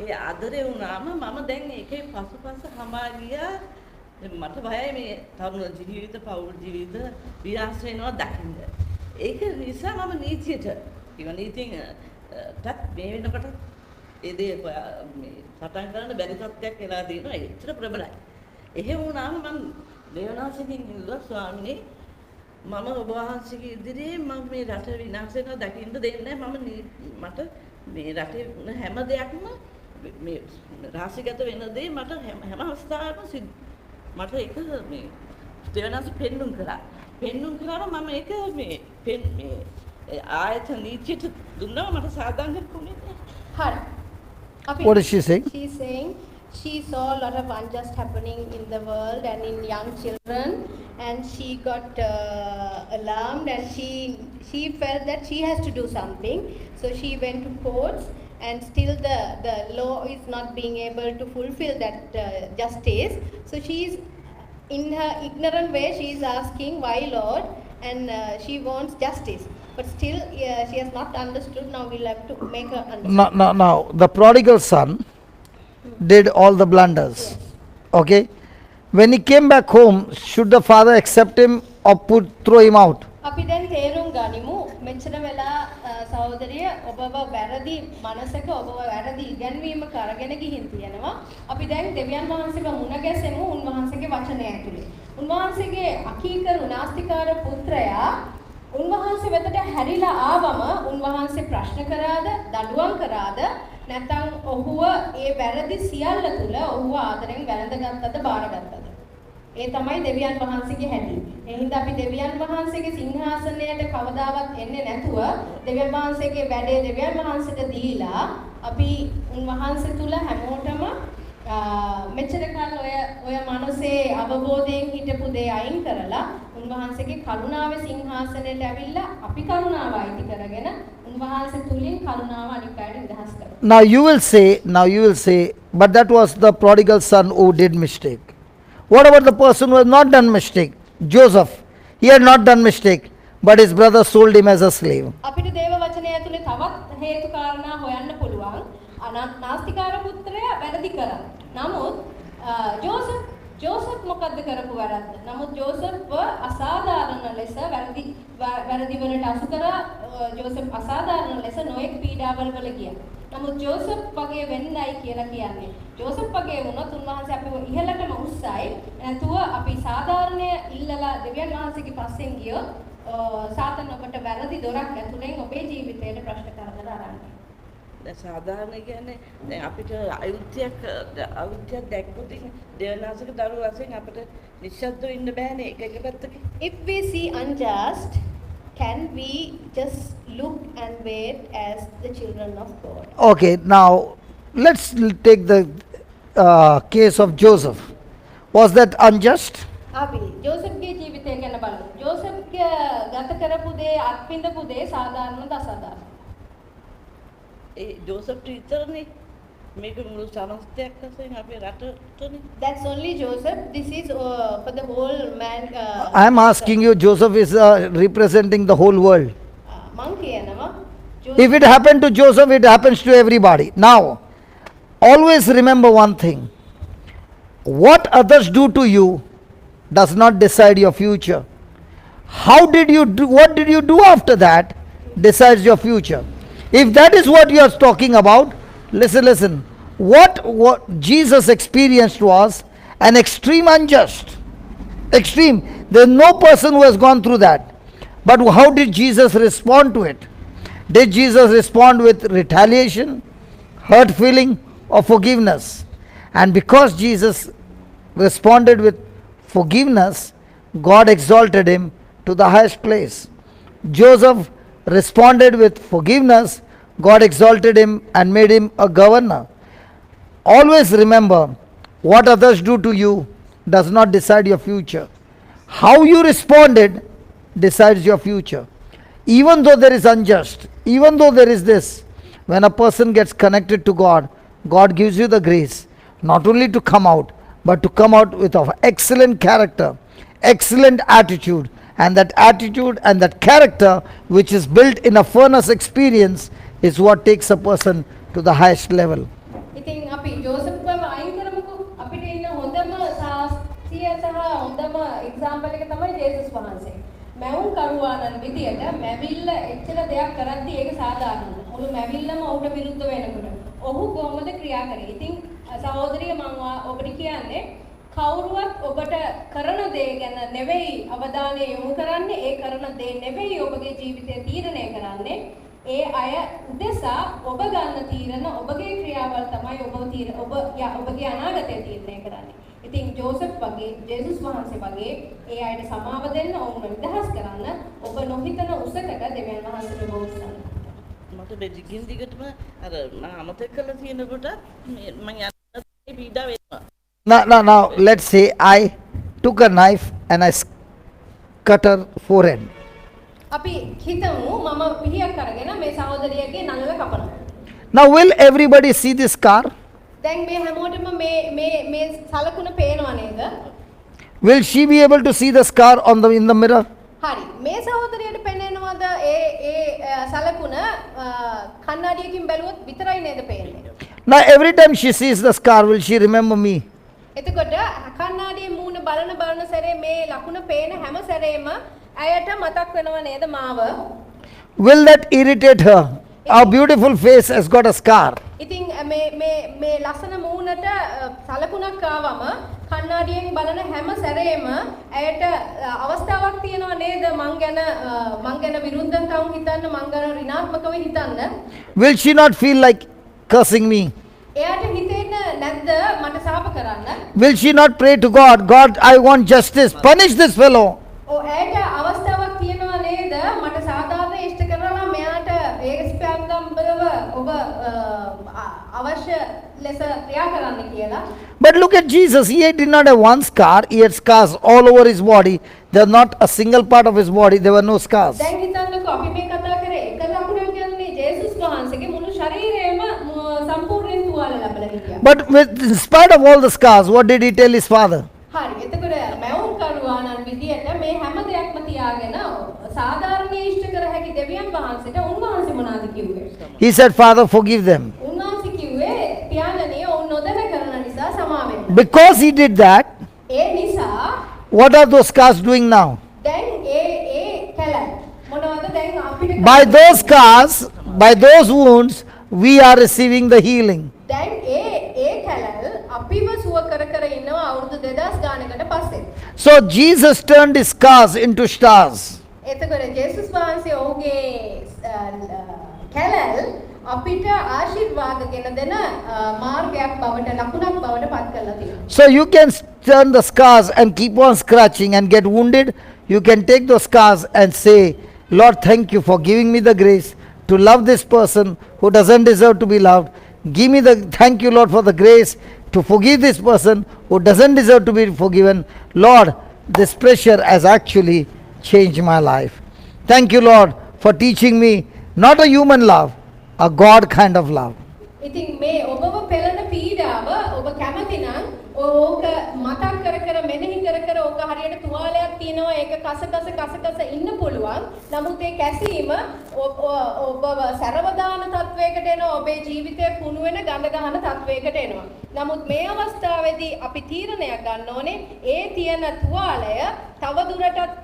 ඒ ආදරේ වුණාම මම දැන් ඒකේ පසුපස හඹා ගියා. දැන් මට බයයි මේ තරුණ ජීවිත, පවුල් ජීවිත විනාශ වෙනවා දකින්න. ඒක නිසා මම නීතියට කිව්වා. නීතියෙන් ටත් මේ වෙනකොට ඒ දේ මේ සටන් කරන්න බැරි තත්ත්වයක් වෙලා තියෙනවා. එච්චර ප්‍රබලයි. එහෙම වුණාම මං දේවනාසිකින් ඉල්ලුවා, ස්වාමිනේ, මම ඔබ වහන්සේගේ ඉදිරියේ මම මේ රට විනාශ වෙනවා දකින්න දෙන්නේ නැහැ. මම මට මේ රටේ වුණ හැම දෙයක්ම, මේ රහසිගත වෙන දේ මට හැම අවස්ථාවෙම මට ඒක මේ දෙවනාස පෙන්නුම් කරා. පෙන්නුම් කරාම මම ඒක මේ මේ ආයතන නීතියට දුන්නාම මට සාධාරණ වුණේ නැහැ. හරි. අපි What is she saying? She's saying she saw a lot of unjust happening in the world and in young children, and she got alarmed and she felt that she has to do something. So she went to courts, and still the law is not being able to fulfill that justice. So she is, in her ignorant way, she is asking, "Why, Lord?" And she wants justice, but still she has not understood. Now we'll have to make her understand. Now, the prodigal son did all the blunders. Okay? When he came back home, should the father accept him or put throw him out? අපි දැන් තේරුම් ගනිමු, මෙච්චර වෙලා සහෝදරිය ඔබව වැරදි මනසක, ඔබව වැරදි ඉගැන්වීමක අරගෙන ගිහින් තියෙනවා. අපි දැන් දෙවියන් වහන්සේව මුණ ගැසෙමු උන්වහන්සේගේ වචනය ඇතුලේ. උන්වහන්සේගේ අකීකරු නාස්තිකාර පුත්‍රයා උන්වහන්සේ වෙතට හැරිලා ආවම උන්වහන්සේ ප්‍රශ්න කරාද, දඬුවම් කරාද, නැත්නම් ඔහුව ඒ වැරදි සියල්ල තුල ඔහුව ආදරෙන් වැළඳගත්තද, බාරගත්තද? ඒ තමයි දෙවියන් වහන්සේගේ හැටි. ඒ හින්දා අපි දෙවියන් වහන්සේගේ සිංහාසනයට කවදාවත් එන්නේ නැතුව, දෙවියන් වහන්සේගේ වැඩේ දෙවියන් වහන්සේට දීලා, අපි උන්වහන්සේ තුල හැමෝටම මෙච්චර කල් ඔය ඔය මනසේ අවබෝධයෙන් හිටපු දේ අයින් කරලා, උන්වහන්සේගේ කරුණාවේ සිංහාසනයට ඇවිල්ලා, අපි කරුණාව අයිති කරගෙන උන්වහන්සේ තුලින් කරුණාව අනික් අයට නිදහස් කරමු. Now you will say, but that was the prodigal son who did mistake. What about the person who has not done mistake? Joseph. He had not done mistake, but his brother sold him as a slave. අපිට දේව වචනය ඇතුලේ තවත් හේතු කාරණා හොයන්න පුළුවන්. නාස්තිකාර පුත්‍රයා වැරදි කරා. නමුත් ජෝසප් ජෝසප් මොකද්ද කරපු වැරද්ද? නමුත් ජෝසප්ව අසාධාරණ ලෙස වැරදි වලට අසු කරා. ජෝසප් අසාධාරණ ලෙස නොයෙක් පීඩාවල් වල ගියා. නමුත් ජෝසප් වගේ වෙන්නයි කියලා කියන්නේ. ජෝසප් වගේ වුණොත් උන්වහන්සේ අපිව ඉහළටම උස්සයි. නැතුව අපි සාධාරණය ඉල්ලලා දෙවියන් වහන්සේගේ පස්සෙන් ගියොත් සාතන් ඔබට වැරදි දොරක් ඇතුලෙන් ඔබේ ජීවිතයට ප්‍රශ්න කරදර අරන්. දැන් සාධාරණ කියන්නේ දැන් අපිට අයුක්තියක් අයුක්තියක් දැක්කොත් දෙවනාසක දරුවෝ වශයෙන් අපිට නිශ්ශබ්දව ඉන්න බෑනේ එක එක පැත්තකින්. If we see unjust, can we just look and wait as the children of God? Okay, now let's take the case of Joseph. Was that unjust? අපි ජෝසප්ගේ ජීවිතය ගැන බලමු. ජෝසප්ගේ ගත කරපු දේ, අත්විඳපු දේ සාධාරණද අසාධාරණද? ඒ ජෝසප්ට විතරනේ, මේක මුළු සමස්තයක් වශයෙන් අපේ රටටනේ. That's only Joseph. This is for the whole man. I am asking you, Joseph is representing the whole world. මං කියනවා If it happened to Joseph, it happens to everybody. Now, always remember one thing: what others do to you does not decide your future. How did you do, what did you do after that decides your future. If that is what you are talking about, listen, listen. What Jesus experienced was an extreme unjust. Extreme. There is no person who has gone through that. But how did Jesus respond to it? Did Jesus respond with retaliation, hurt feeling, or forgiveness? And because Jesus responded with forgiveness, God exalted him to the highest place. Joseph responded with forgiveness, God exalted him and made him a governor. Always remember, what others do to you does not decide your future. How you responded decides your future. Even though there is unjust, even though there is this, when a person gets connected to God, God gives you the grace not only to come out, but to come out with an excellent character, excellent attitude, and that attitude and that character, which is built in a furnace experience, is what takes a person to the highest level. ඉතින් example එක තමයි ජේසුස් වහන්සේ. මැවුම් කරුවාණන් විදියට මැවිල්ල එච්චර දෙයක් කරද්දී ඒක සාධාරණද? මුළු මැවිල්ලම ඔහුට විරුද්ධ වෙනකොට ඔහු කොහොමද ක්‍රියා කරේ? ඉතින් සහෝදරිය, මං ඔබට කියන්නේ කවුරුවත් ඔබට කරන දේ ගැන නෙවෙයි අවධානය යොමු කරන්නේ. ඒ කරන දේ නෙවෙයි ඔබගේ ජීවිතය තීරණය කරන්නේ. ඒ අය උදෙසා ඔබ ගන්න තීරණ, ඔබගේ ක්‍රියාවල් තමයි ඔබ තීර ඔබ ඔබගේ අනාගතය තීරණය කරන්නේ. ඉතින් ජෝසප් වගේ, ජේසුස් වහන්සේ වගේ ඒ අයට සමාව දෙන්න, ඔවුන්ව නිදහස් කරන්න, ඔබ නොහිතන උසකට දෙවියන් වහන්සේට ඔබ උස්සන්න. මට මේ දිගින් දිගටම අර මම අමතක කරලා තියෙනකොට මේ මං යන පීඩා වෙනවා. Now, let's say I took a knife and I cut her forehead. අපි හිතමු මම පිහියක් අරගෙන මේ සහෝදරියගේ නළල කපනවා. Now, will everybody see this scar? දැන් මේ හැමෝටම මේ මේ මේ සලකුණ පේනව නේද? Will she be able to see the scar on the in the mirror? හරි. මේ සහෝදරියට පෙනෙනවද ඒ ඒ සලකුණ? කණ්ණාඩියකින් බැලුවොත් විතරයි නේද පේන්නේ? Now, every time she sees the scar, will she remember me? එතකොට කණ්ණාඩියේ මූණ බලන බලන සැරේ, මේ ලකුණ පේන හැම සැරේම ඇයට මතක් වෙනව නේද මාව? Will that irritate her? Our beautiful face has got a scar. ඉතින් මේ මේ මේ ලස්සන මූණට සලකුණක් ආවම කණ්ණාඩියෙන් බලන හැම සැරේම ඇයට අවස්ථාවක් තියෙනව නේද මං ගැන විරුද්ධකම් හිතන්න, මං ගැන ඍණාත්මකව හිතන්න? Will she not feel like cursing me? එයාට හිතෙන්න නැද්ද මට සාප කරන්න? Will she not pray to God, "God, I want justice, punish this fellow"? ඔව්, ඇයට අවස්ථාවක් තියෙනව නේද මට සාධාරණ ඉෂ්ට කරලා මෙයාට ඒ ස්ප්‍යංගම්බලව ඔබ අවශ්‍ය ලෙස ක්‍රියා කරන්න කියලා? But look at Jesus. He did not have one scar, he had scars all over his body. There not a single part of his body, there were no scars. දැන් හිතන්නකෝ, අපි මේ කතා කරේ එක ලකුණක් ගැනනේ. ජේසුස් වහන්සේගේ මුළු ශරීරයම සම්පූර්ණයෙන් තුවාල ලැබලා හිටියා. But in spite of all the scars, what did he tell his father? හරි. එතකොට මැවුම් කරුවාණන් විදියට මේ හැම දෙයක්ම තියාගෙන සාධාරණීය ඉෂ්ට කර හැකි දෙවියන් වහන්සේට උන්වහන්සේ මොනවද කිව්වේ? He said, "Father, forgive them." උන්වහන්සේ කිව්වේ, පියාණනි, ඔවුන් නොදැන කරන නිසා සමා වෙන්න. Because he did that, ඒ නිසා what are those scars doing now? දැන් ඒ ඒ කැලෑ මොනවද දැන් අපිට By කරන්න? those scars, by those wounds, we are receiving the healing. දැන් ඒ ඒ කැලැල් අපිව සුව කර කර ඉන්නවා අවුරුදු 2000 ගානකට පස්සේ. So Jesus turned his scars into stars. එතකොට ජේසුස් වහන්සේ ඔහුගේ කැලැල් අපිට ආශිර්වාද ගෙන දෙන මාර්ගයක් බවට, ලකුණක් බවට පත් කරලා තියෙනවා. So you can turn the scars and keep on scratching and get wounded. You can take those scars and say, "Lord, thank you for giving me the grace to love this person who doesn't deserve to be loved. Give me the thank you, Lord, for the grace to forgive this person who doesn't deserve to be forgiven. Lord, this pressure has actually changed my life. Thank you, Lord, for teaching me not a human love, a God kind of love." ඉතින් මේ ඔබව පෙළෙන පීඩාව ඔබ කැමති නම් ඕක මතක් කර කර, මෙනෙහි කර කර, ඕක හරියට තුවාලයක් තියෙනවා, ඒක කස කස කස කස ඉන්න පුළුවන්. නමුත් ඒ කැසීම ඔබව සැරව දාන තත්වයකට එනවා. ඔබේ ජීවිතය කුණු වෙන, ගඳ ගහන තත්වයකට එනවා. නමුත් මේ අවස්ථාවේදී අපි තීරණයක් ගන්න ඕනේ ඒ තියෙන තුවාලය තව දුරටත්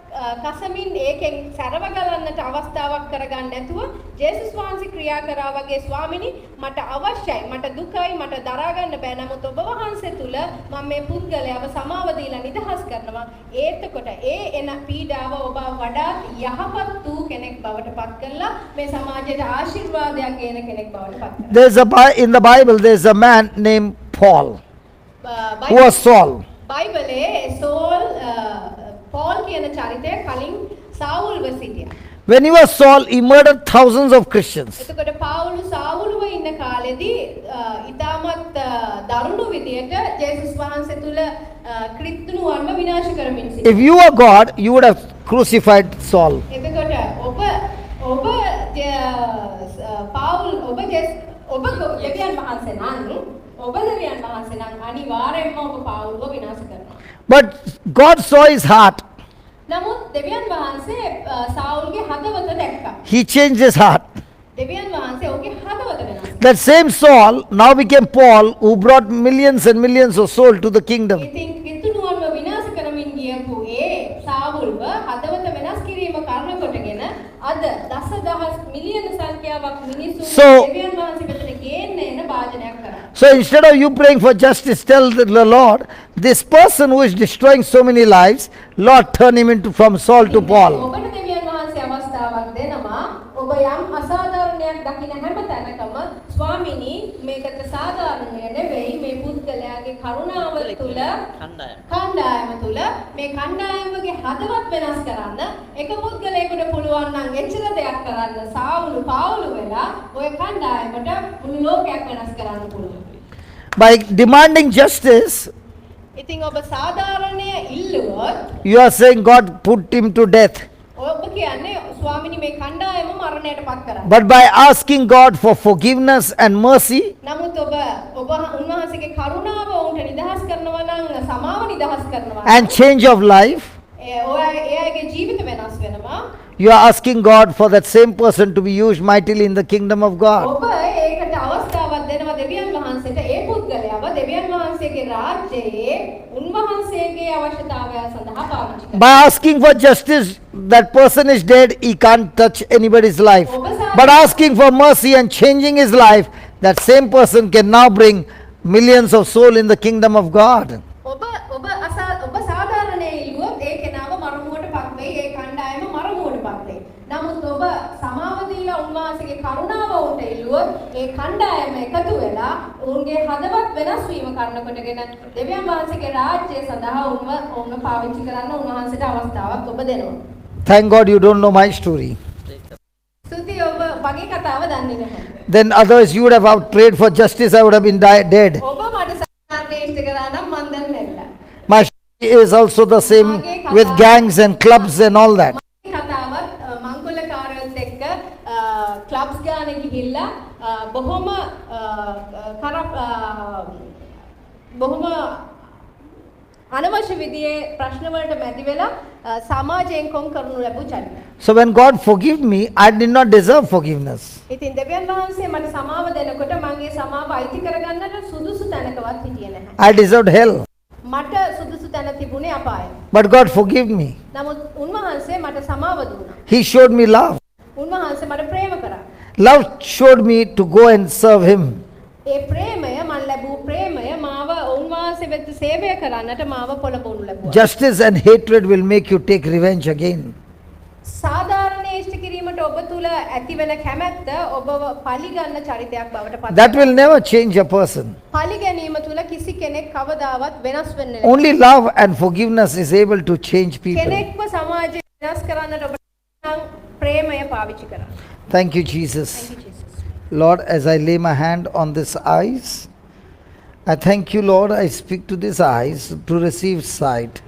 කසමින් ඒකෙන් සැරව ගලන්නට අවස්ථාවක් කරගන්න නැතුව, ජේසුස් වහන්සේ ක්‍රියා කරා වගේ, ස්වාමිනී, මට අවශ්‍යයි, මට දුකයි, මට දරා ගන්න බෑ, නමුත් ඔබ වහන්සේ තුල මම මේ පුද්ගලයාව සමාව දීලා නිදහස් කරනවා. ඒතකොට ඒ එන පීඩාව ඔබ වඩාත් යහපත් වූ කෙනෙක් බවට පත් කරලා මේ සමාජයට ආශිර්වාදයක් ගේන කෙනෙක් බවට පත් කරනවා. In the Bible, there's a man named Paul, who was Saul. බයිබලයේ සෝල්, පෝල් කියන චරිතය කලින් සාවුල්ව සිටියා. When he was Saul, he murdered thousands of Christians. එතකොට පාවුලු සාවුලුව ඉන්න කාලෙදී ඉතාමත් දරුණු විදියට ජේසුස් වහන්සේ තුල ක්‍රිස්තුනුවන්ව විනාශ කරමින් සිටියා. If you were God, you would have crucified Saul. එතකොට ඔබ ඔබ පාවුල් ඔබ ජෙස් ඔබ දෙවියන් වහන්සේ නම්, ඔබ දෙවියන් වහන්සේ නම් අනිවාර්යයෙන්ම ඔබ පාවුල්ව විනාශ කරනවා. But God saw his heart. නමුත් දෙවියන් වහන්සේ සාවුල්ගේ හදවත දැක්කා. He changed his heart. දෙවියන් වහන්සේ ඔහුගේ හදවත වෙනස් කළා. That same Saul now became Paul, who brought millions and millions of souls to the kingdom. ඉතින් ක්‍රිස්තුනුවන්ව විනාශ කරමින් ගියපු ඒ අද දසදහස් මිලියන සංඛ්‍යාවක් මිනිසුන් දෙවියන් වහන්සේ වෙතට ගේන්න එන භාජනයක් කරා. So instead of you praying for justice, tell the Lord, this person who is destroying so many lives, Lord, turn him into from Saul to Paul. ඔබට දෙවියන් වහන්සේ අවස්ථාවක් දෙනවා. ඔබ යම් අසාධාරණයක් දකින හැම තැනකම ස්වාමිනී මේකට සාධාරණය නෙවෙයි මේ පුද්ගලයාගේ කරුණාව තුළ කණ්ඩායම. කණ්ඩායම තුළ මේ කණ්ඩායමගේ හදවත් වෙනස් කරන්න එක පුද්ගලයෙකුට පුළුවන් නම් එච්චර දෙයක් කරන්න සාවුලු පාවුලු වෙලා ඔය කණ්ඩායමට මුළු ලෝකයක් වෙනස් කරන්න පුළුවන්. By demanding justice, ඉතින් ඔබ සාධාරණය ඉල්ලුවොත් you are saying God put him to death. ඔබ කියන්නේ ස්වාමිනී මේ කණ්ඩායම මරණයට පත් කරන්න. But by asking God for forgiveness and mercy, නමුත් ඔබ ඔබ උන්වහන්සේගේ කරුණාව ඔවුන්ට නිදහස් කරනවා නම් සමාව නිදහස් කරනවා නම් and change of life, ඒ ඔය ඒ අයගේ ජීවිත වෙනස් වෙනවා. you are asking God for that same person to be used mightily in the kingdom of God. ඔබ ඒකට අවස්ථාවක් දෙනවා දෙවියන් වහන්සේට ඒ පුද්ගලයාව දෙවියන් වහන්සේගේ රාජ්‍යයේ උන්වහන්සේගේ අවශ්‍යතාවය සඳහා පාවිච්චි කරන්න. By asking for justice, that person is dead, he can't touch anybody's life. But asking for mercy and changing his life, that same person can now bring millions of souls in the kingdom of God. ඔබ ඔබ අසා ඔබ සාධාරණේ ඉල්ලුවොත් ඒ කෙනාව මරමුවට පත් වෙයි ඒ කණ්ඩායම මරමුවට පත් වෙයි. නමුත් ඔබ සමාව දීලා උන්වහන්සේගේ කරුණාව ඔවුන්ට ඉල්ලුවොත් ඒ කණ්ඩායම එකතු වෙලා ඔවුන්ගේ හදවත් වෙනස් වීම කරන කොටගෙන දෙවියන් වහන්සේගේ රාජ්‍යය සඳහා ඔවුන්ව ඔවුන්ව පාවිච්චි කරන්න උන්වහන්සේට අවස්ථාවක් ඔබ දෙනවා. Thank God you don't know my story. ස්තුතියි ඔබ මගේ කතාව දන්නේ නැහැ. Then otherwise you would have out prayed for justice, I would have been dead. ඔබ මට සාධාරණය ඉෂ්ට කරා නම් මං දැන් මැරිලා. My story is also the same with gangs and clubs and all that. මගේ කතාවත් මංකොල්ලකාරයොත් එක්ක ක්ලබ්ස් ගාන ගිහිල්ලා බොහොම කරප් බොහොම අනවශ්‍ය විදිහේ ප්‍රශ්න වලට මැදි වෙලා සමාජයෙන් කොන් කරනු ලැබූ චරිත. So when God forgave me, I did not deserve forgiveness. ඉතින් දෙවියන් වහන්සේ මට සමාව දෙනකොට මං ඒ සමාව අයිති කරගන්නට සුදුසු තැනකවත් හිටියේ නැහැ. I deserved hell. මට සුදුසු තැන තිබුණේ අපාය. But God forgave me. නමුත් උන්වහන්සේ මට සමාව දුන්නා. He showed me love. උන්වහන්සේ මට ප්‍රේම කරා. Love showed me to go and serve Him. ඒ ප්‍රේමය මන් ලැබූ ප්‍රේමය මාව උන්වහන්සේ වෙත සේවය කරන්නට මාව පොළඹවනු ලැබුවා. Justice and hatred will make you take revenge again. සාධාරණ ඉෂ්ට කිරීමට ඔබ තුල ඇතිවන කැමැත්ත ඔබව පලි ගන්න චරිතයක් බවට පත් That will never change a person. පලි ගැනීම තුල කිසි කෙනෙක් කවදාවත් වෙනස් වෙන්නේ නැහැ. Only love and forgiveness is able to change people. කෙනෙක්ව සමාජය වෙනස් කරන්නට ඔබ නම් ප්‍රේමය පාවිච්චි කරන්න. Thank you, Jesus. Thank you, Jesus. Lord, as I lay my hand on this eyes, I thank you, Lord. I speak to these eyes to receive sight.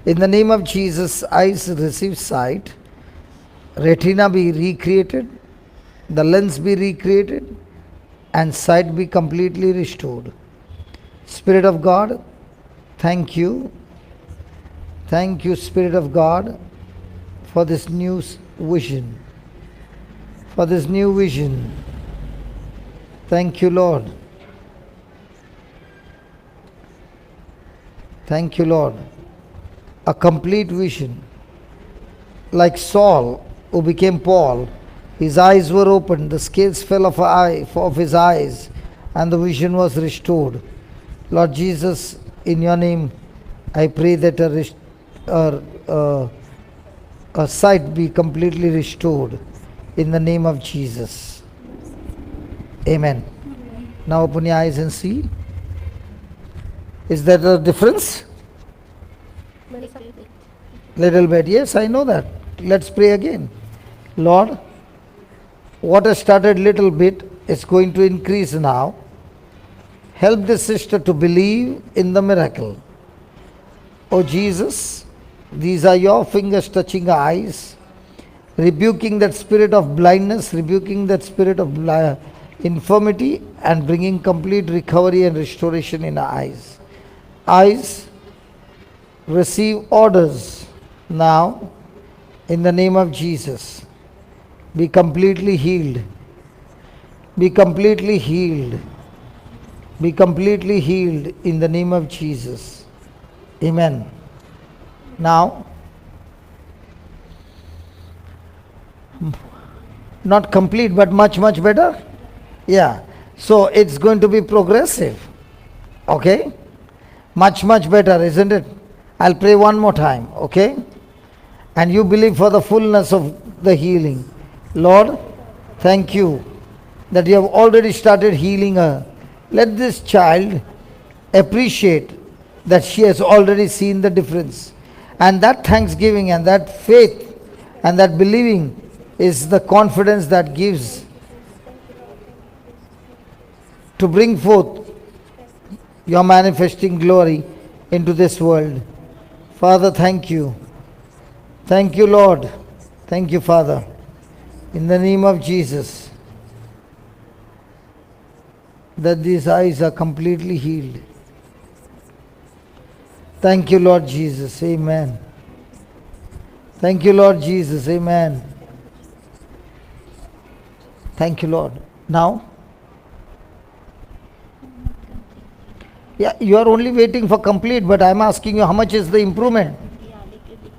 In the name of Jesus, eyes receive sight. Retina be recreated, the lens be recreated, and sight be completely restored. Spirit of God, thank you. Thank you, Spirit of God, for this new vision. For this new vision. Thank you, Lord. Thank you, Lord. A complete vision. Like Saul, who became Paul, his eyes were opened, the scales fell off his eyes, and the vision was restored. Lord Jesus, in your name, I pray that a sight be completely restored in the name of Jesus. Amen. Now open your eyes and see. Is there a difference? Little bit. Yes, I know that. Let's pray again. Lord, what has started little bit is going to increase now. Help this sister to believe in the miracle. Oh Jesus, these are your fingers touching her eyes, rebuking that spirit of blindness, rebuking that spirit of infirmity, and bringing complete recovery and restoration in her eyes. Eyes, receive orders now in the name of Jesus. Be completely healed. Be completely healed. Be completely healed in the name of Jesus. Amen. Now, Not complete, but much, much better? Yeah. So it's going to be progressive. Okay? Much, much better, isn't it? I'll pray one more time, okay? And you believe for the fullness of the healing. Lord, thank you that you have already started healing her. Let this child appreciate that she has already seen the difference. And that thanksgiving and that faith and that believing is the confidence that gives to bring forth your manifesting glory into this world. Father, thank you. Thank you, Lord. Thank you, Father. In the name of Jesus, that these eyes are completely healed. Thank you, Lord Jesus. Amen. Thank you, Lord Jesus. Amen. Thank you, Lord. Now, yeah, you are only waiting for complete, but I'm asking you how much is the improvement? Yeah, little bit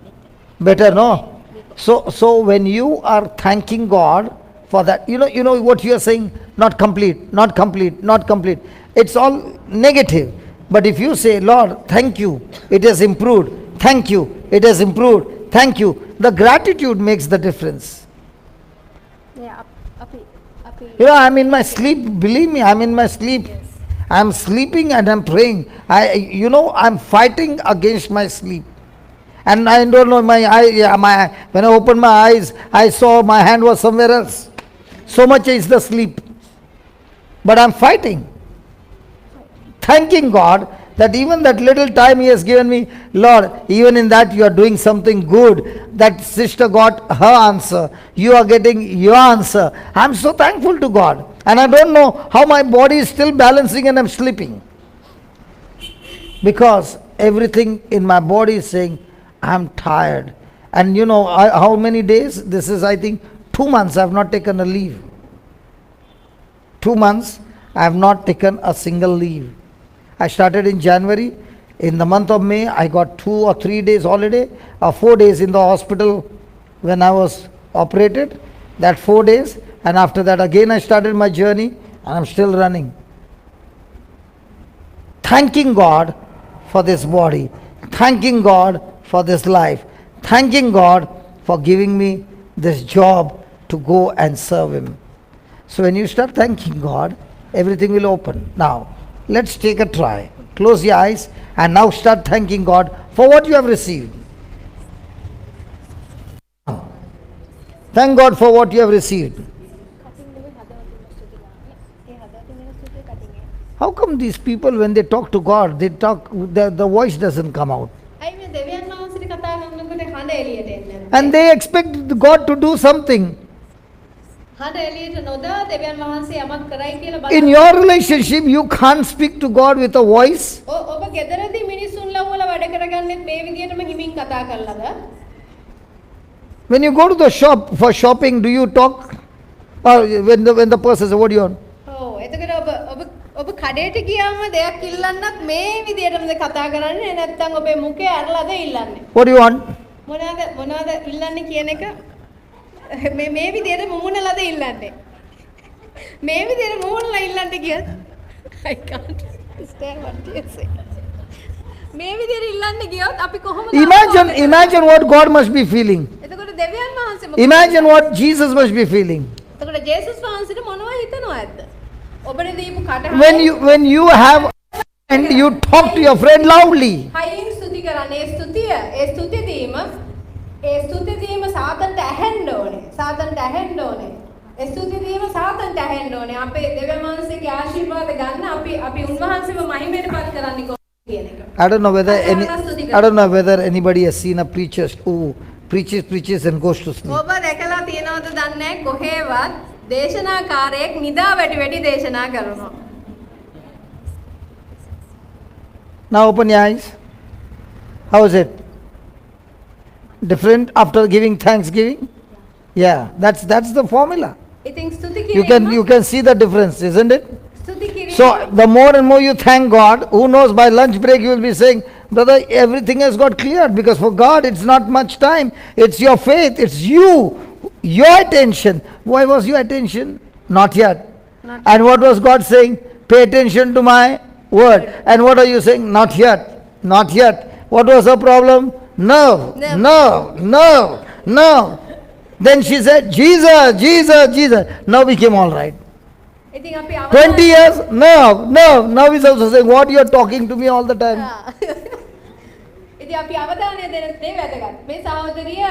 better. Better, no? So when you are thanking God for that, you know what you are saying, not complete, not complete, not complete. It's all negative. But if you say, Lord, thank you, it has improved. Thank you, it has improved. Thank you. The gratitude makes the difference. Yeah, අපි අපි I'm in my sleep. Believe me, I'm in my sleep. Yes. I'm sleeping and I'm praying. I'm fighting against my sleep. And I don't know, my eye, yeah, my, when I opened my eyes, I saw my hand was somewhere else. So much is the sleep. But I'm fighting. Thanking God that even that little time He has given me, Lord, even in that you are doing something good. That sister got her answer. You are getting your answer. I'm so thankful to God. And I don't know how my body is still balancing and I'm sleeping. Because everything in my body is saying, I'm tired. And you know how many days? This is, I think, 2 months I have not taken a leave. 2 months I have not taken a single leave. I started in January. In the month of May, I got 2 or 3 days holiday, or 4 days in the hospital when I was operated. That 4 days, and after that again I started my journey, and I'm still running. Thanking God for this body, thanking God for this life, thanking God for giving me this job to go and serve Him. So when you start thanking God, everything will open. Now, let's take a try. Close your eyes and now start thanking God for what you have received. Thank God for what you have received. How come these people, when they talk to God, they talk, the voice doesn't come out? ඇයි මේ දෙවියන් වහන්සේට කතා කරනකොට හඬ එළියට එන්නේ නැත්තේ? And they expect God to do something. හඬ එළියට නොදා දෙවියන් වහන්සේ යමක් කරයි කියලා බලන්න. In your relationship, you can't speak to God with a voice. ඔබ ගෙදරදී මිනිස්සුන් ලව්වල වැඩ කරගන්නෙත් මේ විදියටම හිමින් කතා කරලාද? When you go to the shop for shopping, do you talk? Or when the person says, what do you want? ඔව්, එතකොට ඔබ ඔබ කඩේට ගියාම දෙයක් ඉල්ලන්නත් මේ විදියටමද කතා කරන්නේ, නැත්නම් ඔබේ මුඛය අරලාද ඉල්ලන්නේ? What do you want? මොනවද ඉල්ලන්නේ කියන එක මේ විදියට මුමුණලාද ඉල්ලන්නේ? මේ විදියට මුමුණලා ඉල්ලන්න කියත් I can't understand what you say. මේ විදියට ඉල්ලන්න ගියොත් අපි කොහොමද Imagine what God must be feeling. එතකොට දෙවියන් වහන්සේ මොකද Imagine what Jesus must be feeling. එතකොට ජේසුස් වහන්සේට මොනවා හිතනවද? ඔබට දීපු කටහඬ When you have and you talk to your friend loudly. හයියෙන් ස්තුති කරන්න. ඒ ස්තුති දීම, ඒ ස්තුති දීම සාතන්ට ඇහෙන්න ඕනේ. සාතන්ට ඇහෙන්න ඕනේ. ඒ ස්තුති දීම සාතන්ට ඇහෙන්න ඕනේ. අපේ දෙවියන් වහන්සේගේ ආශිර්වාද ගන්න අපි උන්වහන්සේව මහිමයට පත් කරන්නේ කොහොමද කියන එක. I don't know whether any, I don't know whether anybody has seen a preacher who preaches, preaches and goes to sleep. ඔබ දැකලා තියෙනවද දන්නේ නැහැ කොහේවත් දේශනාකාරයෙක් නිදා වැටි වැටි දේශනා කරනවා. Now open your eyes. How is it? Different after giving thanksgiving? Yeah, that's the formula. ඉතින් ස්තුති You කිරීම can see the difference, isn't it? ස්තුති කිරීම So the more and more you thank God, who knows, by lunch break you will be saying, brother, everything has got cleared, because for God it's not much time. It's your faith, it's you. Your attention. Why was your attention? Not yet. Not And what was God saying? Pay attention to my word. And what are you saying? Not yet. Not yet. What was her problem? No, Nerve. no, no, no. Then she said, "Jesus, Jesus, Jesus." Now became all right. ඉතින් අපි 20 years? No, no. Now he's also saying, "What, you are talking to me all the time?" ඉතින් අපි අවධානය දෙන දේ වැදගත්. මේ සහෝදරිය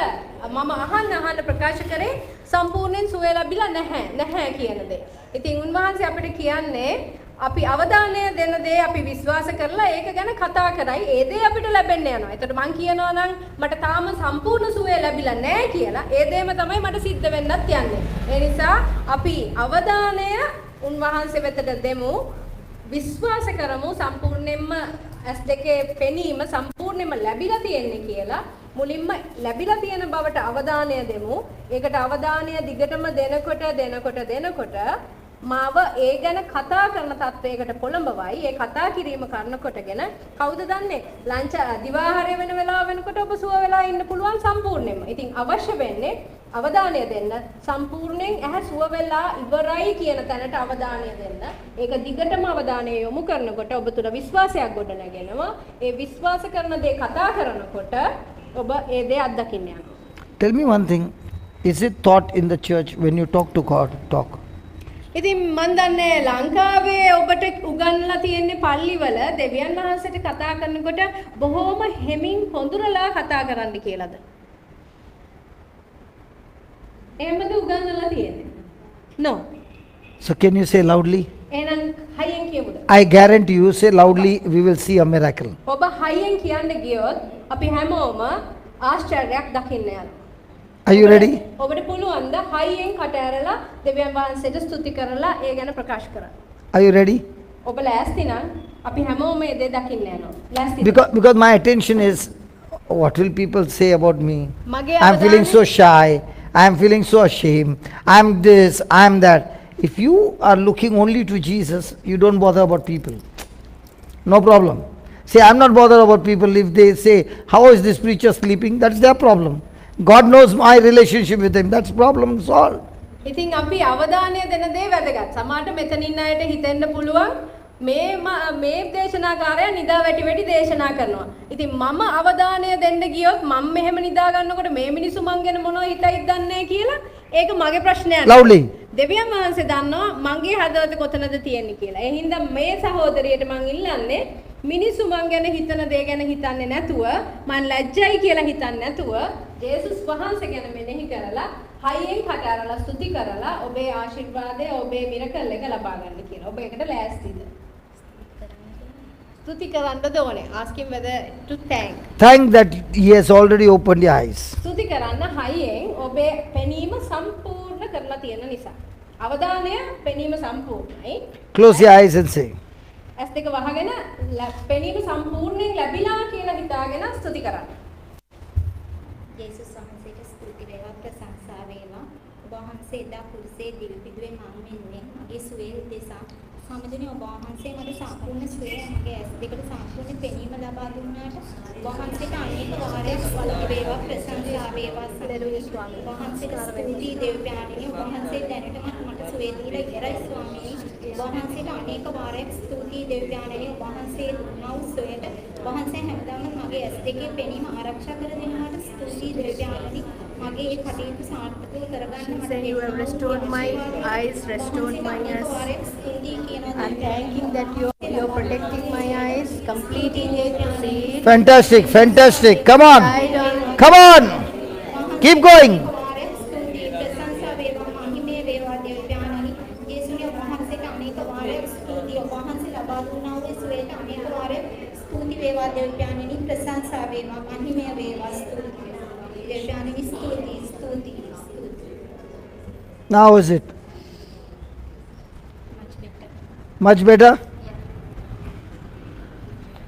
මම අහන්න අහන්න ප්‍රකාශ කරේ සම්පූර්ණයෙන් සුවය ලැබිලා නැහැ නැහැ කියන දේ. ඉතින් උන්වහන්සේ අපිට කියන්නේ අපි අවධානය දෙන දේ අපි විශ්වාස කරලා ඒක ගැන කතා කරයි, ඒ දේ අපිට ලැබෙන්න යනවා. එතකොට මං කියනවා නම් මට තාම සම්පූර්ණ සුවය ලැබිලා නැහැ කියලා, ඒ දේම තමයි මට සිද්ධ වෙන්නත් යන්නේ. ඒ නිසා අපි අවධානය උන්වහන්සේ වෙතට දෙමු. විශ්වාස කරමු සම්පූර්ණයෙන්ම ඇස් දෙකේ පෙනීම සම්පූර්ණයෙන්ම ලැබිලා තියෙන්නේ කියලා. මුලින්ම ලැබිලා තියෙන බවට අවධානය දෙමු. ඒකට අවධානය දිගටම දෙනකොට දෙනකොට දෙනකොට මාව ඒ ගැන කතා කරන තත්වයකට පොළඹවයි. ඒ කතා කිරීම කරන කොටගෙන කවුද දන්නේ, ලංච දිවාහාරය වෙන වෙලාව වෙනකොට ඔබ සුව වෙලා ඉන්න පුළුවන් සම්පූර්ණයෙන්ම. ඉතින් අවශ්‍ය වෙන්නේ අවධානය දෙන්න, සම්පූර්ණයෙන් ඇහැ සුව වෙලා ඉවරයි කියන තැනට අවධානය දෙන්න. ඒක දිගටම අවධානය යොමු කරනකොට ඔබ තුළ විශ්වාසයක් ගොඩනගෙනවා. ඒ විශ්වාස කරන දේ කතා කරනකොට ඔබ ඒ දේ අත්දකින්න යනවා. Tell me one thing. Is it taught in the church when you talk to God, talk? ඉතින් මන් දන්නේ ලංකාවේ ඔබට උගන්වලා තියෙන්නේ පල්ලිවල දෙවියන් වහන්සේට කතා කරනකොට බොහෝම හෙමින් පොඳුරලා කතා කරන්න කියලාද? එහෙමද උගන්වලා තියෙන්නේ? No. So can you say loudly? එහෙනම් හයියෙන් කියමුද? I guarantee you, say loudly, we will see a miracle. ඔබ හයියෙන් කියන්න ගියොත් අපි හැමෝම ආශ්චර්යයක් දකින්න යනවා. Are you ready? ඔබට පුළුවන් ද හයියෙන් කට ඇරලා දෙවියන් වහන්සේට ස්තුති කරලා ඒ ගැන ප්‍රකාශ කරන්න? Are you ready? ඔබ ලෑස්ති නම් අපි හැමෝම මේ දේ දකින්න යනවා. ලෑස්තිද? Because my attention is, what will people say about me? මගේ I'm feeling අවධානය so shy. I'm feeling so ashamed. I'm this, I'm that. If you are looking only to Jesus, you don't bother about people. No problem. Say, "I'm not bothered about people. If they say, 'How is this preacher sleeping?' that's their problem. God knows my relationship with him. That's problem solved." ඉතින් අපි අවධානය දෙන දේ වැදගත්. සමහරට මෙතන ඉන්න අයට හිතෙන්න පුළුවන් මේ දේශනාකාරයා නිදා වැටි වැටි දේශනා කරනවා. ඉතින් මම අවධානය දෙන්න ගියොත් මම මෙහෙම නිදා ගන්නකොට මේ මිනිස්සු මං ගැන මොනව හිතයිද දන්නේ නැහැ කියලා, ඒක මගේ ප්‍රශ්නයක්. Loudly. දෙවියන් වහන්සේ දන්නවා මගේ හදවත කොතනද තියෙන්නේ කියලා. ඒ හින්දා මේ සහෝදරියට මං ඉල්ලන්නේ මිනිස්සු මං ගැන හිතන දේ ගැන හිතන්නේ නැතුව, මං ලැජ්ජයි කියලා හිතන්නේ නැතුව, ජේසුස් වහන්සේ ගැන මෙනෙහි කරලා හයියෙන් කට අරලා ස්තුති කරලා ඔබේ ආශිර්වාදය, ඔබේ මිරකල් එක ලබා ගන්න කියලා. ඔබ ඒකට ලෑස්තිද? ස්තුති කරන්නද ඕනේ? Ask him whether to thank. Thank that he has already opened your eyes. ස්තුති කරන්න හයියෙන් ඔබේ පෙනීම සම්පූර්ණ කරලා තියෙන නිසා. අවධානය පෙනීම සම්පූර්ණයි. Close your eyes and say, ඇස් දෙක වහගෙන පෙනීම සම්පූර්ණයෙන් ලැබිලා කියලා හිතාගෙන ස්තුති කරන්න. යේසුස් වහන්සේට ස්තුති වේවා, ප්‍රශංසා වේවා. ඔබ වහන්සේ එදා කුරුසේ දිවි පිදුවේ මං වෙනුවෙන් මගේ සුවය උදෙසා. සමදුනේ ඔබ වහන්සේ මට සම්පූර්ණ සුවය, මගේ ඇස් දෙකට සම්පූර්ණ පෙනීම ලබා දුන්නාට ඔබ වහන්සේට අනේක වාරයක් ස්තුති වේවා, ප්‍රශංසා වේවා. ස්වාමී. ඔබ වහන්සේට ස්තුතියි දෙව් පියාණනි. ඔබ වහන්සේ දැනටමත් මට සුවය දීලා ඉවරයි ස්වාමීනි. ඔබ වහන්සේට අනේක වාරයක් ස්තුතියි දෙව් පියාණනි. ඔබ වහන්සේ දුන්නා වූ සුවයට, ඔබ වහන්සේ හැමදාම මගේ ඇස් දෙකේ පෙනීම ආරක්ෂා කර දෙනවාට ස්තුතියි දෙව් පියාණනි. මගේ ඒ කටයුතු සාර්ථකව කරගන්න මට Saying you have restored my eyes, restored my eyes. I'm thanking that you're protecting my eyes, completing it to see it. Fantastic, fantastic. Come on. I don't Come on. Keep going. වාරයක් ස්තුතියි, ප්‍රශංසා වේවා, මහිමය වේවා දෙව් පියාණනි. යේසුනි, ඔබ වහන්සේට අනේක වාරයක් ස්තුතියි. ඔබ වහන්සේ ලබා දුන්නා වූ සුවයට අනේක වාරයක් ස්තුති වේවා දෙව් පියාණනි. ප්‍රශංසා වේවා, මහිමය වේවා, ස්තුතියි දෙව් පියාණනි. ස්තුතියි, ස්තුතියි, ස්තුතියි. Now is it? Much better. Much better? Yeah.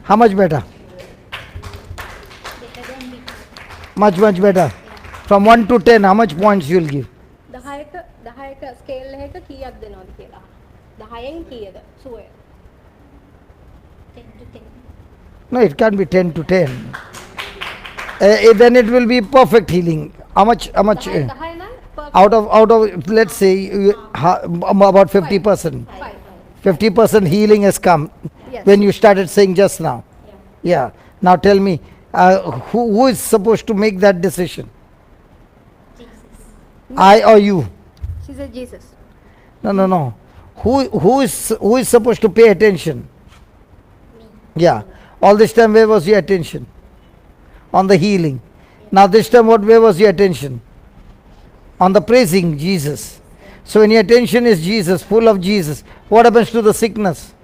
How much better? Better than before. Much, much better. From 1 to 10, how much points you will give? 10ක 10ක ස්කේල් එකක කීයක් දෙනවද කියලා. 10න් කීයද සුවය? 10 to 10. No, it can't be 10 to 10. Then it will be perfect healing. How much? How much? 10 10 නම් perfect. Out of let's say you, about 50%. Five. 50% healing has come Yes. when you started saying just now. Yeah. Yeah. Now tell me, who is supposed to make that decision? Jesus. I or you? She said Jesus. No, no, no. Who is supposed to pay attention? Me. Yeah. All this time, where was your attention? On the healing. Now this time, what? Where was your attention? On the praising Jesus. So when your attention is Jesus, full of Jesus, what happens to the sickness?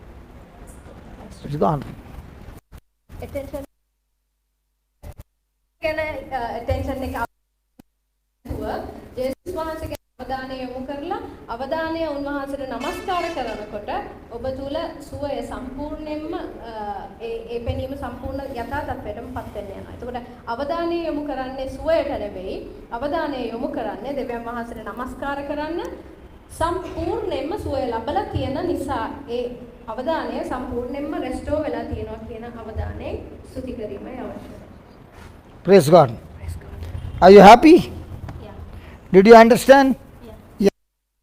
It's gone. Attention ගැන attention එක ආවුව ජේසුස් වහන්සේගේ අවධානය යොමු කරලා අවධානය උන්වහන්සේට නමස්කාර කරනකොට ඔබ තුල සුවය සම්පූර්ණයෙන්ම ඒ ඒ පෙනීම සම්පූර්ණ යථා තත්ත්වයටම පත් වෙන්න යනවා. එතකොට අවධානය යොමු කරන්නේ සුවයට නෙවෙයි, අවධානය යොමු කරන්නේ දෙවියන් වහන්සේට නමස්කාර කරන්න සම්පූර්ණයෙන්ම සුවය ලබලා තියෙන නිසා ඒ අවධානය සම්පූර්ණයෙන්ම රෙස්ටෝර් වෙලා තියෙනවා කියන අවධානයෙන් ස්තුති කිරීමයි අවශ්‍ය. Praise God. Are you happy? Yeah. Did you understand? Yeah. Yeah.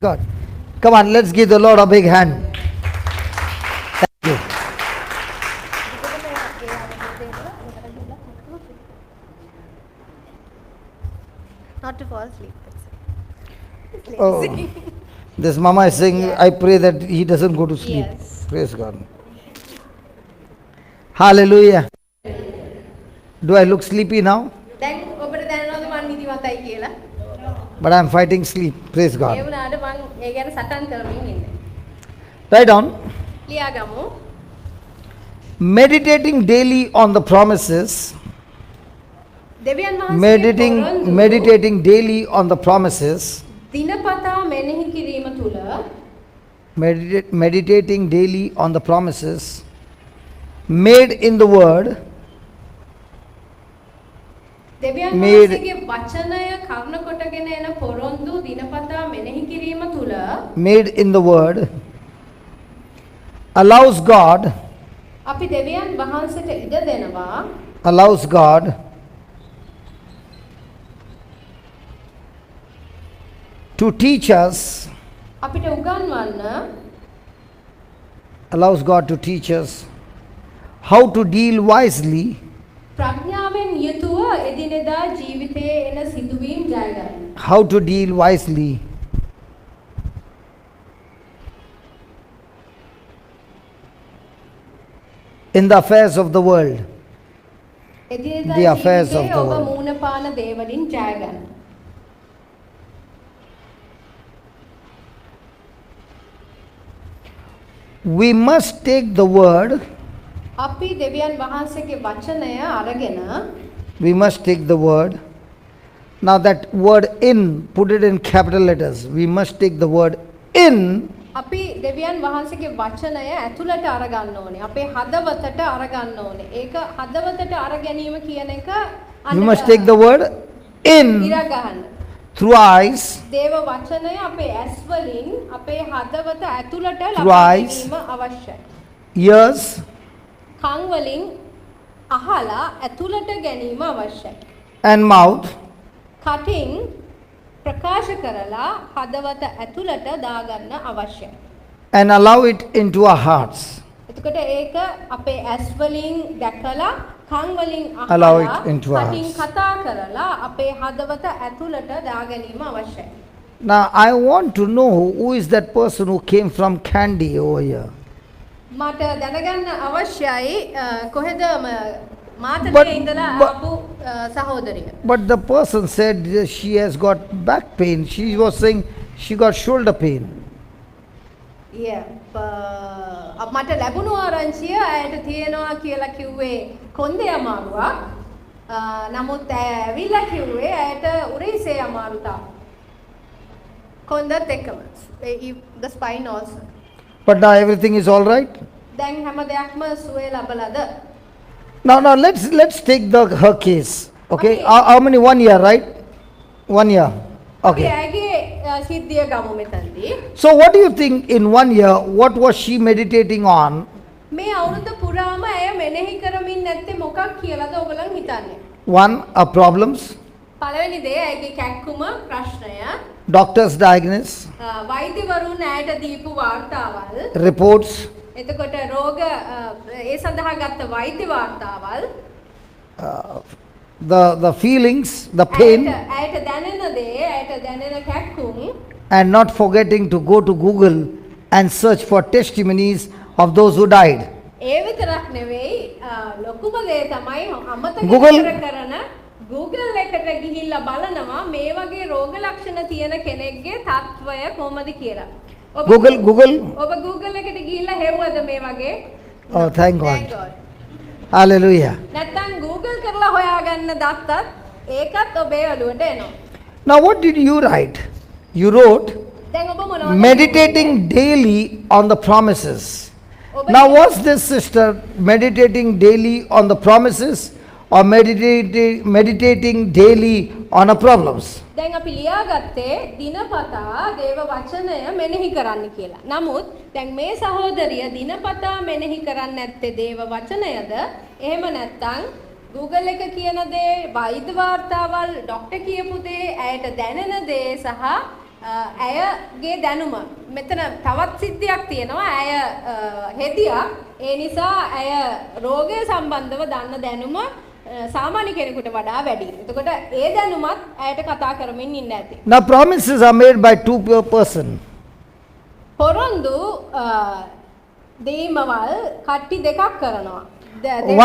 God. Come on, let's give the Lord a big hand. Thank you. දිගටම ඒ අවබෝධය ඉඳලා මෙහෙට ගිහලා Not to fall asleep. That's it. Oh, this mama is saying, I pray that he doesn't go to sleep. Yes. Praise God. Hallelujah. Do I look sleepy now? දැන් ඔබට දැනෙනවද මං නිදිමතයි කියලා? But I'm fighting sleep. Praise A God. වුණාට මං ඒ ගැන සටන් කරමින් ඉන්නේ. Write down. ලියාගමු. Meditating daily on the promises. දෙවියන් වහන්සේගේ Meditating, පොරොන්දු meditating daily on the promises. දිනපතා මෙනෙහි කිරීම තුළ Meditating daily on the promises made in the word දෙවියන් වහන්සේගේ වචනය කර්ණ කොටගෙන එන පොරොන්දු දිනපතා මෙනෙහි කිරීම තුළ made in the word allows God අපි දෙවියන් වහන්සේට ඉඩ දෙනවා allows God to teach us අපිට උගන්වන්න allows God to teach us how to deal wisely ප්‍රඥාවෙන් යුතුව එදිනෙදා ජීවිතයේ එන සිදුවීම් ජය ගන්න. How to deal wisely in the affairs of the world. එදිනෙදා The affairs of ජීවිතයේ the ඔබ world. මූණ පාන දේවලින් ජය ගන්න. We must take the word, අපි දෙවියන් වහන්සේගේ වචනය අරගෙන we must take the word. Now, that word "in", put it in capital letters. We must take the word "in" අපි දෙවියන් වහන්සේගේ වචනය ඇතුළට අරගන්න ඕනේ. අපේ හදවතට අරගන්න ඕනේ. ඒක හදවතට අර ගැනීම කියන එක We must take the word in ඉර ගහන්න. through eyes, දේව වචනය අපේ ඇස් වලින් අපේ හදවත ඇතුළට Through ලබා eyes. ගැනීම අවශ්‍යයි. Ears, කන් වලින් අහලා ඇතුළට ගැනීම අවශ්‍යයි. And mouth, කටින් ප්‍රකාශ කරලා හදවත ඇතුළට දාගන්න අවශ්‍යයි. And allow it into our hearts. එතකොට ඒක අපේ ඇස් වලින් දැකලා කන් වලින් Allow අහලා it into our කටින් hearts. කතා කරලා අපේ හදවත ඇතුළට දා ගැනීම අවශ්‍යයි. Now, I want to know who is that person who came from Kandy over here. මට දැනගන්න අවශ්‍යයි කොහෙද මාතලේ ඉඳලා ආපු සහෝදරිය. But the person said she has got back pain. She was saying she got shoulder pain. Yeah, මට ලැබුණු ආරංචිය ඇයට තියෙනවා කියලා කිව්වේ කොන්දේ අමාරුවක්. නමුත් ඇය ඇවිල්ලා කිව්වේ ඇයට උරහිසේ අමාරුතාව. කොන්දත් එක්කම. The spine also. But now everything is all right. දැන් හැම දෙයක්ම සුවය ලබලාද? Now let's take the her case. Okay, Okay. How many? One year, right? One year. අපි Okay. ඇයගේ සිද්ධිය ගමු මෙතනදී. So what do you think in one year, what was she meditating on? මේ අවුරුද්ද පුරාම ඇය මෙනෙහි කරමින් නැත්තේ මොකක් කියලාද ඔයගොල්ලන් හිතන්නේ? One, her problems. පළවෙනි දේ ඇයගේ කැක්කුම ප්‍රශ්නය. Doctors' diagnosis, වෛද්‍යවරුන් ඇයට දීපු වාර්තාවල්, reports, එතකොට රෝග ඒ සඳහා ගත්ත වෛද්‍ය වාර්තාවල්, the feelings, the pain, ඇයට දැනෙන දේ, ඇයට දැනෙන කැක්කුම්, and not forgetting to go to Google and search for testimonies of those who died. ඒ විතරක් නෙවෙයි, ලොකුම දේ තමයි අමතක Google- කර කරන Google එකට ගිහිල්ලා බලනවා මේ වගේ රෝග ලක්ෂණ තියෙන කෙනෙක්ගේ තත්ත්වය කොහොමද කියලා. ඔබ Google, Google. ඔබ Google එකට ගිහිල්ලා හෙව්වද මේ වගේ? Oh, thank Thank God. God. Hallelujah. නැත්තම් Google කරලා හොයාගන්න දත්තත් ඒකත් ඔබේ ඔළුවට එනවා. Now, what did you write? You wrote දැන් ඔබ මොනවද meditating daily on the promises. ඔබ Now, was this sister meditating daily on the promises or meditating daily on her problems? දැන් අපි ලියාගත්තේ දිනපතා දේව වචනය මෙනෙහි කරන්න කියලා. නමුත් දැන් මේ සහෝදරිය දිනපතා මෙනෙහි කරන්නේ නැත්තේ දේව වචනයද? එහෙම නැත්නම් Google එක කියන දේ, වෛද්‍ය වාර්තාවල්, ඩොක්ටර් කියපු දේ, ඇයට දැනෙන දේ සහ ඇයගේ දැනුම. මෙතන තවත් සිද්ධියක් තියෙනවා. ඇය හෙදියක්. ඒ නිසා ඇය රෝගය සම්බන්ධව දන්න දැනුම සාමාන්‍ය කෙනෙකුට වඩා වැඩි. එතකොට ඒ දැනුමත් ඇයට කතා කරමින් ඉන්න ඇති. Now, promises are made by two person. පොරොන්දු දීමවල් කට්ටි දෙකක් කරනවා.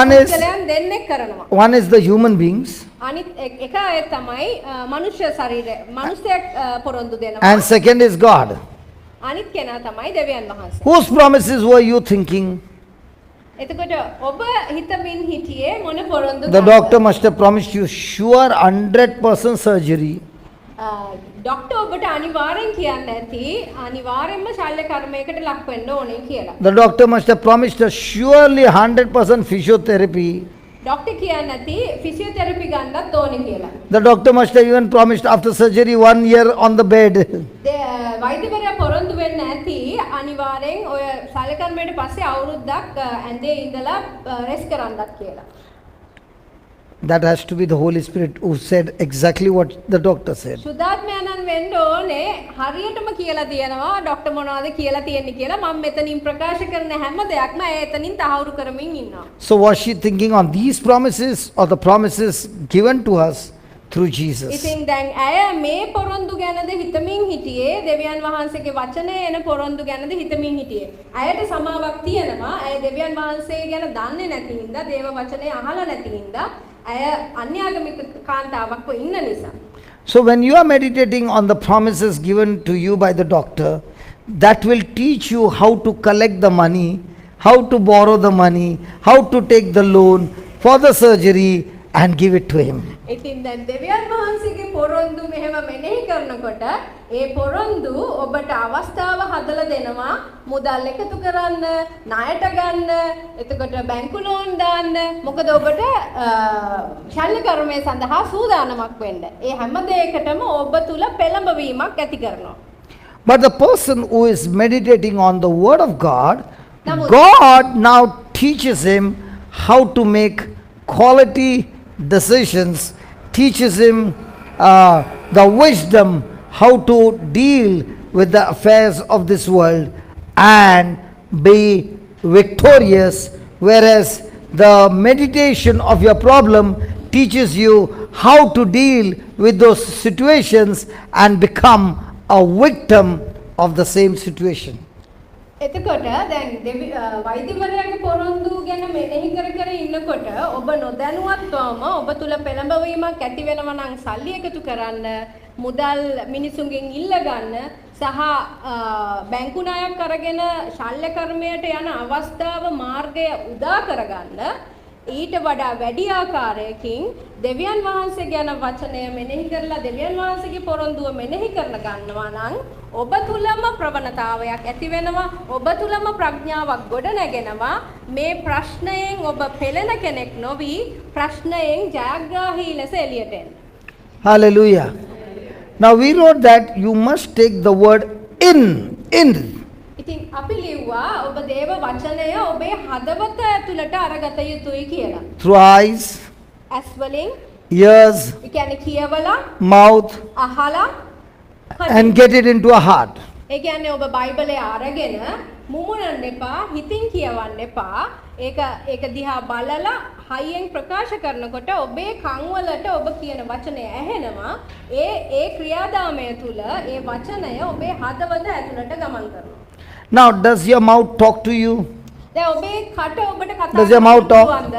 One is- පුද්ගලයන් දෙන්නෙක් කරනවා. One is the human beings, අනිත් එක අය තමයි මනුෂ්‍ය ශරීරය, මනුෂ්‍යයෙක් පොරොන්දු දෙනවා. and second is God. අනිත් කෙනා තමයි දෙවියන් වහන්සේ. Whose promises were you thinking? එතකොට ඔබ හිතමින් හිටියේ මොන පොරොන්දු The ගැනද? doctor must have promised you sure 100% surgery. Doctor ඔබට අනිවාර්යෙන් කියන්න ඇති අනිවාර්යෙන්ම ශල්‍ය කර්මයකට ලක් වෙන්න ඕනේ කියලා. The doctor must have promised us surely 100% physiotherapy. Doctor කියන්න ඇති ෆිසියෝതെරපි ගන්නත් ඕනේ කියලා. The doctor must have even promised after surgery 1 year on the bed. වෛද්‍යවරයා පොරොන්දු වෙන්න ඇති අනිවාර්යෙන් ඔය ශල්‍ය කර්මයට පස්සේ අවුරුද්දක් ඇඳේ ඉඳලා රෙස්ට් කරන්නත් කියලා. That has to be the Holy Spirit who said exactly what the doctor said. ශුද්ධාත්මයාණන් වෙන්න ඕනේ හරියටම කියලා තියෙනවා ඩොක්ටර් මොනවද කියලා තියෙන්නේ කියලා. මම මෙතනින් ප්‍රකාශ කරන හැම දෙයක්ම ඇය එතනින් තහවුරු කරමින් ඉන්නවා. So was she thinking on these promises or the promises given to us through Jesus? ඉතින් දැන් ඇය මේ පොරොන්දු ගැනද හිතමින් හිටියේ, දෙවියන් වහන්සේගේ වචනය එන පොරොන්දු ගැනද හිතමින් හිටියේ? ඇයට සමාවක් තියෙනවා. ඇය දෙවියන් වහන්සේ ගැන දන්නේ නැති හින්දා, දේව වචනය අහලා නැති හින්දා, ඇය අන්‍යාගමික කාන්තාවක්ව ඉන්න නිසා. So when you are meditating on the promises given to you by the doctor, that will teach you how to collect the money, how to borrow the money, how to take the loan for the surgery and give it to him. ඉතින් දැන් දෙවියන් වහන්සේගේ පොරොන්දු මෙහෙම මෙනෙහි කරනකොට ඒ පොරොන්දු ඔබට අවස්ථාව හදලා දෙනවා මුදල් එකතු කරන්න, ණයට ගන්න, එතකොට බැංකු ලෝන් දාන්න. මොකද ඔබට ශල්‍ය කර්මය සඳහා සූදානමක් වෙන්න. ඒ හැම දෙයකටම ඔබ තුල පෙළඹවීමක් ඇති කරනවා. But the person who is meditating on the word of God, නමුත් God now teaches him how to make quality decisions, teaches him the wisdom how to deal with the affairs of this world and be victorious, whereas the meditation of your problem teaches you how to deal with those situations and become a victim of the same situation. එතකොට දැන් වෛද්‍යවරයාගේ පොරොන්දු ගැන මෙනෙහි කර කර ඉන්නකොට ඔබ නොදැනුවත්වම ඔබ තුල පෙළඹවීමක් ඇති වෙනවා නම් සල්ලි එකතු කරන්න, මුදල් මිනිසුන්ගෙන් ඉල්ල ගන්න සහ බැංකු ණයක් අරගෙන ශල්‍ය කර්මයට යන අවස්ථාව මාර්ගය උදා කරගන්න, ඊට වඩා වැඩි ආකාරයකින් දෙවියන් වහන්සේ ගැන වචනය මෙනෙහි කරලා දෙවියන් වහන්සේගේ පොරොන්දුව මෙනෙහි කරන ගන්නවා නම් ඔබ තුලම ප්‍රවණතාවයක් ඇති වෙනවා, ඔබ තුලම ප්‍රඥාවක් ගොඩ නැගෙනවා. මේ ප්‍රශ්නයෙන් ඔබ පෙළෙන කෙනෙක් නොවි ප්‍රශ්නයෙන් ජයග්‍රාහී ලෙස එළියට එන්න. Hallelujah. Now we wrote that you must take the word in, in. ඉතින් අපි ලිව්වා ඔබ දේව වචනය ඔබේ හදවත ඇතුළට අරගත යුතුයි කියලා. Through eyes, ඇස් වලින්, ears, ඒ කියන්නේ කියවලා, mouth, අහලා, and get it into a heart. ඒ කියන්නේ ඔබ බයිබලය අරගෙන මුමුණන්න එපා, හිතින් කියවන්න එපා. ඒක ඒක දිහා බලලා හයියෙන් ප්‍රකාශ කරනකොට ඔබේ කන් වලට ඔබ කියන වචනය ඇහෙනවා. ඒ ඒ ක්‍රියාදාමය තුල ඒ වචනය ඔබේ හදවත ඇතුළට ගමන් කරනවා. Now, does your mouth talk to you? දැන් ඔබේ කට ඔබට කතා Does your mouth කරන්න talk? පුළුවන්ද?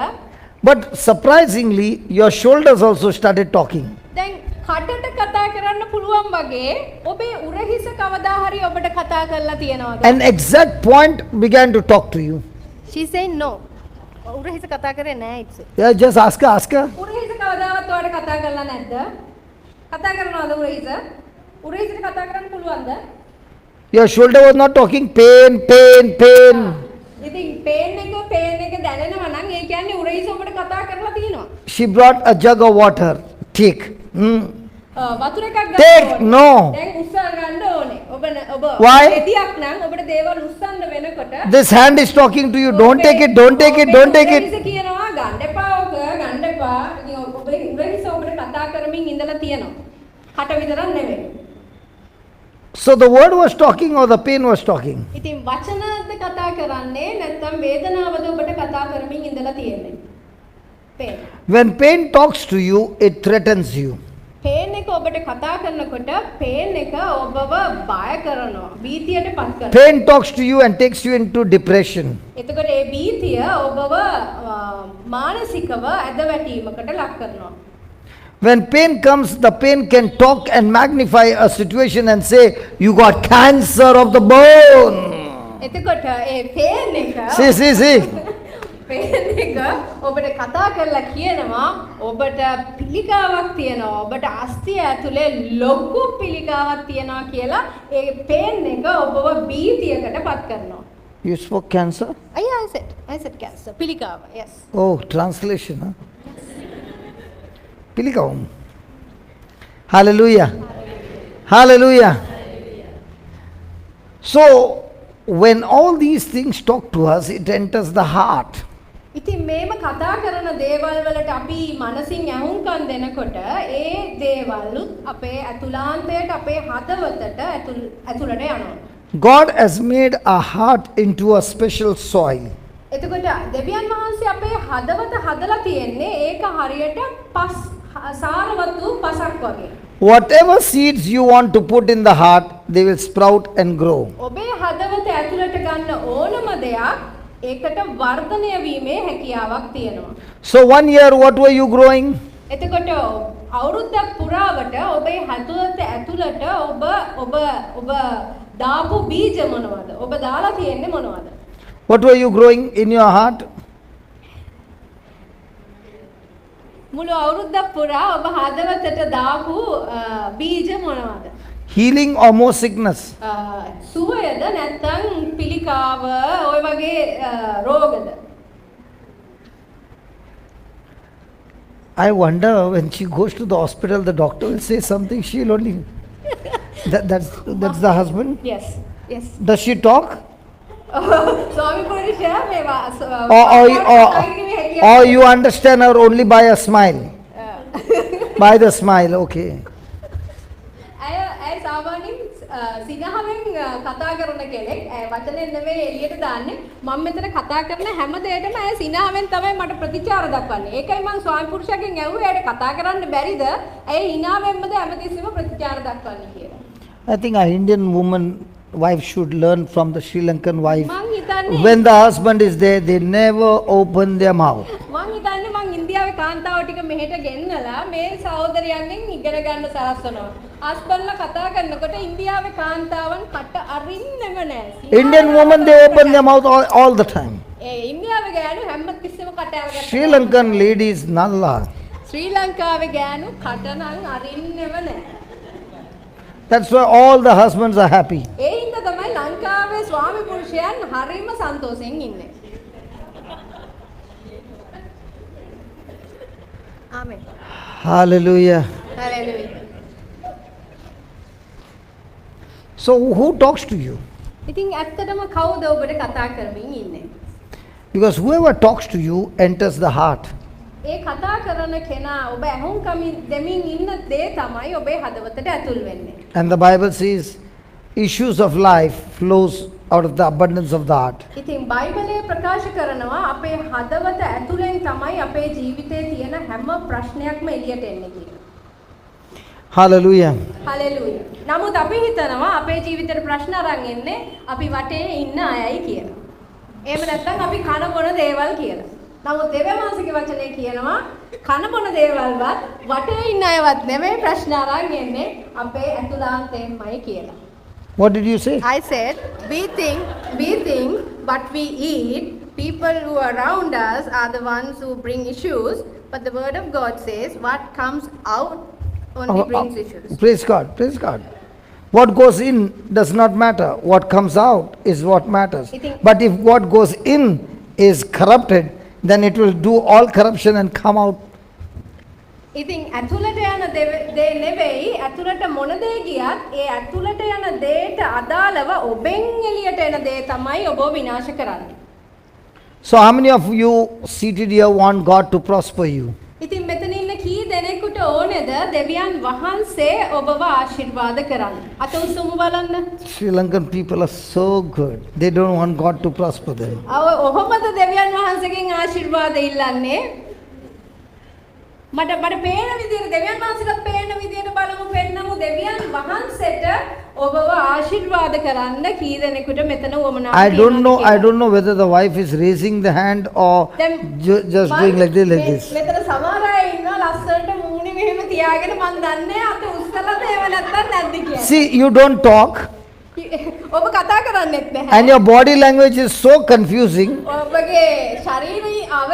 But surprisingly, your shoulders also started talking. දැන් කටට කතා කරන්න පුළුවන් වගේ ඔබේ උරහිස කවදා හරි ඔබට කතා කරලා තියෙනවද? An exact point began to talk to you. She's saying no. උරහිස කතා කරේ නෑ it's. Yeah, just ask her, ask her. උරහිස කවදාවත් ඔයාලට කතා කරලා නැද්ද? කතා කරනවද උරහිස? උරහිසට කතා කරන්න පුළුවන්ද? Your shoulder was not talking. Pain, pain, pain. ඉතින් පේන් එක දැනෙනවා නම් ඒ කියන්නේ උරහිස ඔබට කතා කරලා තියෙනවා. She brought a jug of water. Take. වතුර එකක් ගන්න Take. ඕනේ. No. දැන් උස්සා ගන්න ඕනේ. ඔබ ඔබ Why? රෙදියක් නම් ඔබට දේවල් උස්සන්න වෙනකොට This hand is talking to you. Don't take it, don't take it, don't take it. උරහිස කියනවා ගන්න එපා ඔක, ගන්න එපා. ඉතින් ඔබේ උරහිස ඔබට කතා කරමින් ඉඳලා තියෙනවා. කට විතරක් නෙවෙයි. So the word was talking or the pain was talking? ඉතින් වචනද කතා කරන්නේ නැත්නම් වේදනාවද ඔබට කතා කරමින් ඉඳලා තියෙන්නේ? Pain. When pain talks to you, it threatens you. Pain එක ඔබට කතා කරනකොට පේන් එක ඔබව බය කරනවා, භීතියට පත් කරනවා. Pain talks to you and takes you into depression. එතකොට ඒ භීතිය ඔබව මානසිකව ඇද වැටීමකට ලක් කරනවා. When pain comes, the pain can talk and magnify a situation and say, you got cancer of the bone. එතකොට ඒ පේන් එක See, see, see. Pain එක ඔබට කතා කරලා කියනවා ඔබට පිළිකාවක් තියෙනවා, ඔබට අස්තිය ඇතුලේ ලොකු පිළිකාවක් තියෙනවා කියලා ඒ පේන් එක ඔබව භීතියකට පත් කරනවා. You spoke cancer? Yeah, I said cancer. පිළිකාව. Yes. Oh, translation, huh? පිළිකාව. Hallelujah. Hallelujah. So, when all these things talk to us, it enters the heart. ඉතින් මේම කතා කරන දේවල් වලට අපි මනසින් ඇහුම්කන් දෙනකොට ඒ දේවලුත් අපේ ඇතුළාන්තයට, අපේ හදවතට ඇතුළට යනවා. God has made our heart into a special soil. එතකොට දෙවියන් වහන්සේ අපේ හදවත හදලා තියෙන්නේ ඒක හරියට පස් සාරවත් වූ පසක් වගේ. Whatever seeds you want to put in the heart, they will sprout and grow. ඔබේ හදවත ඇතුළට ගන්න ඕනම දෙයක් ඒකට වර්ධනය වීමේ හැකියාවක් තියෙනවා. So, one year, what were you growing? එතකොට අවුරුද්දක් පුරාවට ඔබේ හදවත ඇතුළට ඔබ ඔබ ඔබ දාපු බීජ මොනවද? ඔබ දාලා තියෙන්නේ මොනවද? What were you growing in your heart? මුළු අවුරුද්දක් පුරා ඔබ හදවතට දාපු බීජ මොනවද? Healing or more sickness? සුවයද නැත්නම් පිළිකාව ඔය වගේ රෝගද? I wonder when she goes to the hospital, the doctor will say something, she'll only. That's the husband? Yes. Does she talk? ස්වාමි පුරුෂයා මේවා Or you understand her only by a smile? By the smile, okay. ඇය ඇය සාමාන්‍යයෙන් සිනහවෙන් කතා කරන කෙනෙක්. ඇය වචනෙන් නෙමෙයි එළියට දාන්නේ. මම මෙතන කතා කරන හැම දෙයකම ඇය සිනහවෙන් තමයි මට ප්‍රතිචාර දක්වන්නේ. ඒකයි මං ස්වාමි පුරුෂයාගෙන් ඇහුවේ ඇයට කතා කරන්න බැරිද? ඇය හිනාවෙන්මද හැමතිස්සෙම ප්‍රතිචාර දක්වන්නේ කියලා. I think our Indian woman wife should learn from the Sri Lankan wife. මං හිතන්නේ When the husband is there, they never open their mouth. මං හිතන්නේ මං ඉන්දියාවේ කාන්තාව ටික මෙහෙට ගෙන්නලා මේ සහෝදරයන්ගෙන් ඉගෙන ගන්න සලස්වනවා. හස්බන්ඩ්ලා කතා කරනකොට ඉන්දියාවේ කාන්තාවන් කට අරින්නෙම නෑ. Indian women, they open their mouth all the time. ඒ ඉන්දියාවේ ගෑනු හැම තිස්සෙම කට අරගත්තා. Sri Lankan ladies, nalla. ශ්‍රී ලංකාවේ ගෑනු කට නම් අරින්නෙම නෑ. That's why all the husbands are happy. ඒ හින්දා තමයි ලංකාවේ ස්වාමි පුරුෂයන් හරිම සන්තෝෂෙන් ඉන්නේ. ආමෙන්. Hallelujah. Hallelujah. So, who talks to you? ඉතින් ඇත්තටම කවුද ඔබට කතා කරමින් ඉන්නේ? Because whoever talks to you enters the heart. ඒ කතා කරන කෙනා ඔබ ඇහුම්කමින් දෙමින් ඉන්න දේ තමයි ඔබේ හදවතට ඇතුල් වෙන්නේ. And the Bible says issues of life flows out of the abundance of the heart. ඉතින් බයිබලයේ ප්‍රකාශ කරනවා අපේ හදවත ඇතුලෙන් තමයි අපේ ජීවිතයේ තියෙන හැම ප්‍රශ්නයක්ම එළියට එන්නේ කියලා. Hallelujah. Hallelujah. නමුත් අපි හිතනවා අපේ ජීවිතේට ප්‍රශ්න අරන් එන්නේ අපි වටේ ඉන්න අයයි කියලා. එහෙම නැත්නම් අපි කන බොන දේවල් කියලා. නමුත් දෙවියන් වහන්සේගේ වචනේ කියනවා කන බොන දේවල්වත් වටේ ඉන්න අයවත් නෙමෙයි ප්‍රශ්න අරන් එන්නේ අපේ ඇතුළාන්තයෙන්මයි කියලා. What did you say? I said, we think what we eat, people who are around us are the ones who bring issues, but the word of God says what comes out only brings issues. Praise God, praise God. What goes in does not matter. What comes out is what matters. I think- But if what goes in is corrupted, then it will do all corruption and come out. ඉතින් ඇතුළට යන දේ නෙවෙයි, ඇතුළට මොන දේ ගියත් ඒ ඇතුළට යන දේට අදාළව ඔබෙන් එළියට එන දේ තමයි ඔබව විනාශ කරන්නේ. So, how many of you seated here want God to prosper you? ඉතින් මෙතන ඉන්න කී දෙනෙකුට ඕනේද දෙවියන් වහන්සේ ඔබව ආශිර්වාද කරන්න? අත උස්සමු බලන්න. Sri Lankan people are so good. They don't want God to prosper them. අව ඔහොමද දෙවියන් වහන්සේගෙන් ආශිර්වාද ඉල්ලන්නේ? මට මට පේන විදියට, දෙවියන් වහන්සේට පේන විදියට බලමු, පෙන්නමු. දෙවියන් වහන්සේට ඔබව ආශිර්වාද කරන්න කී දෙනෙකුට මෙතන උවමනාවක් I don't know. තියෙනවද I කියලා. don't know whether the wife is raising the hand or දැන් just doing like this, like this. මෙතන සමහර අය ඉන්නවා ලස්සනට මූණේ මෙහෙම තියාගෙන. මං දන්නේ අත උස්සලාද එහෙම නැත්තම් නැද්ද කියලා. See, you don't talk, ඔබ කතා කරන්නෙත් නැහැ. and your body language is so confusing. ඔබගේ ශරීරයේ අව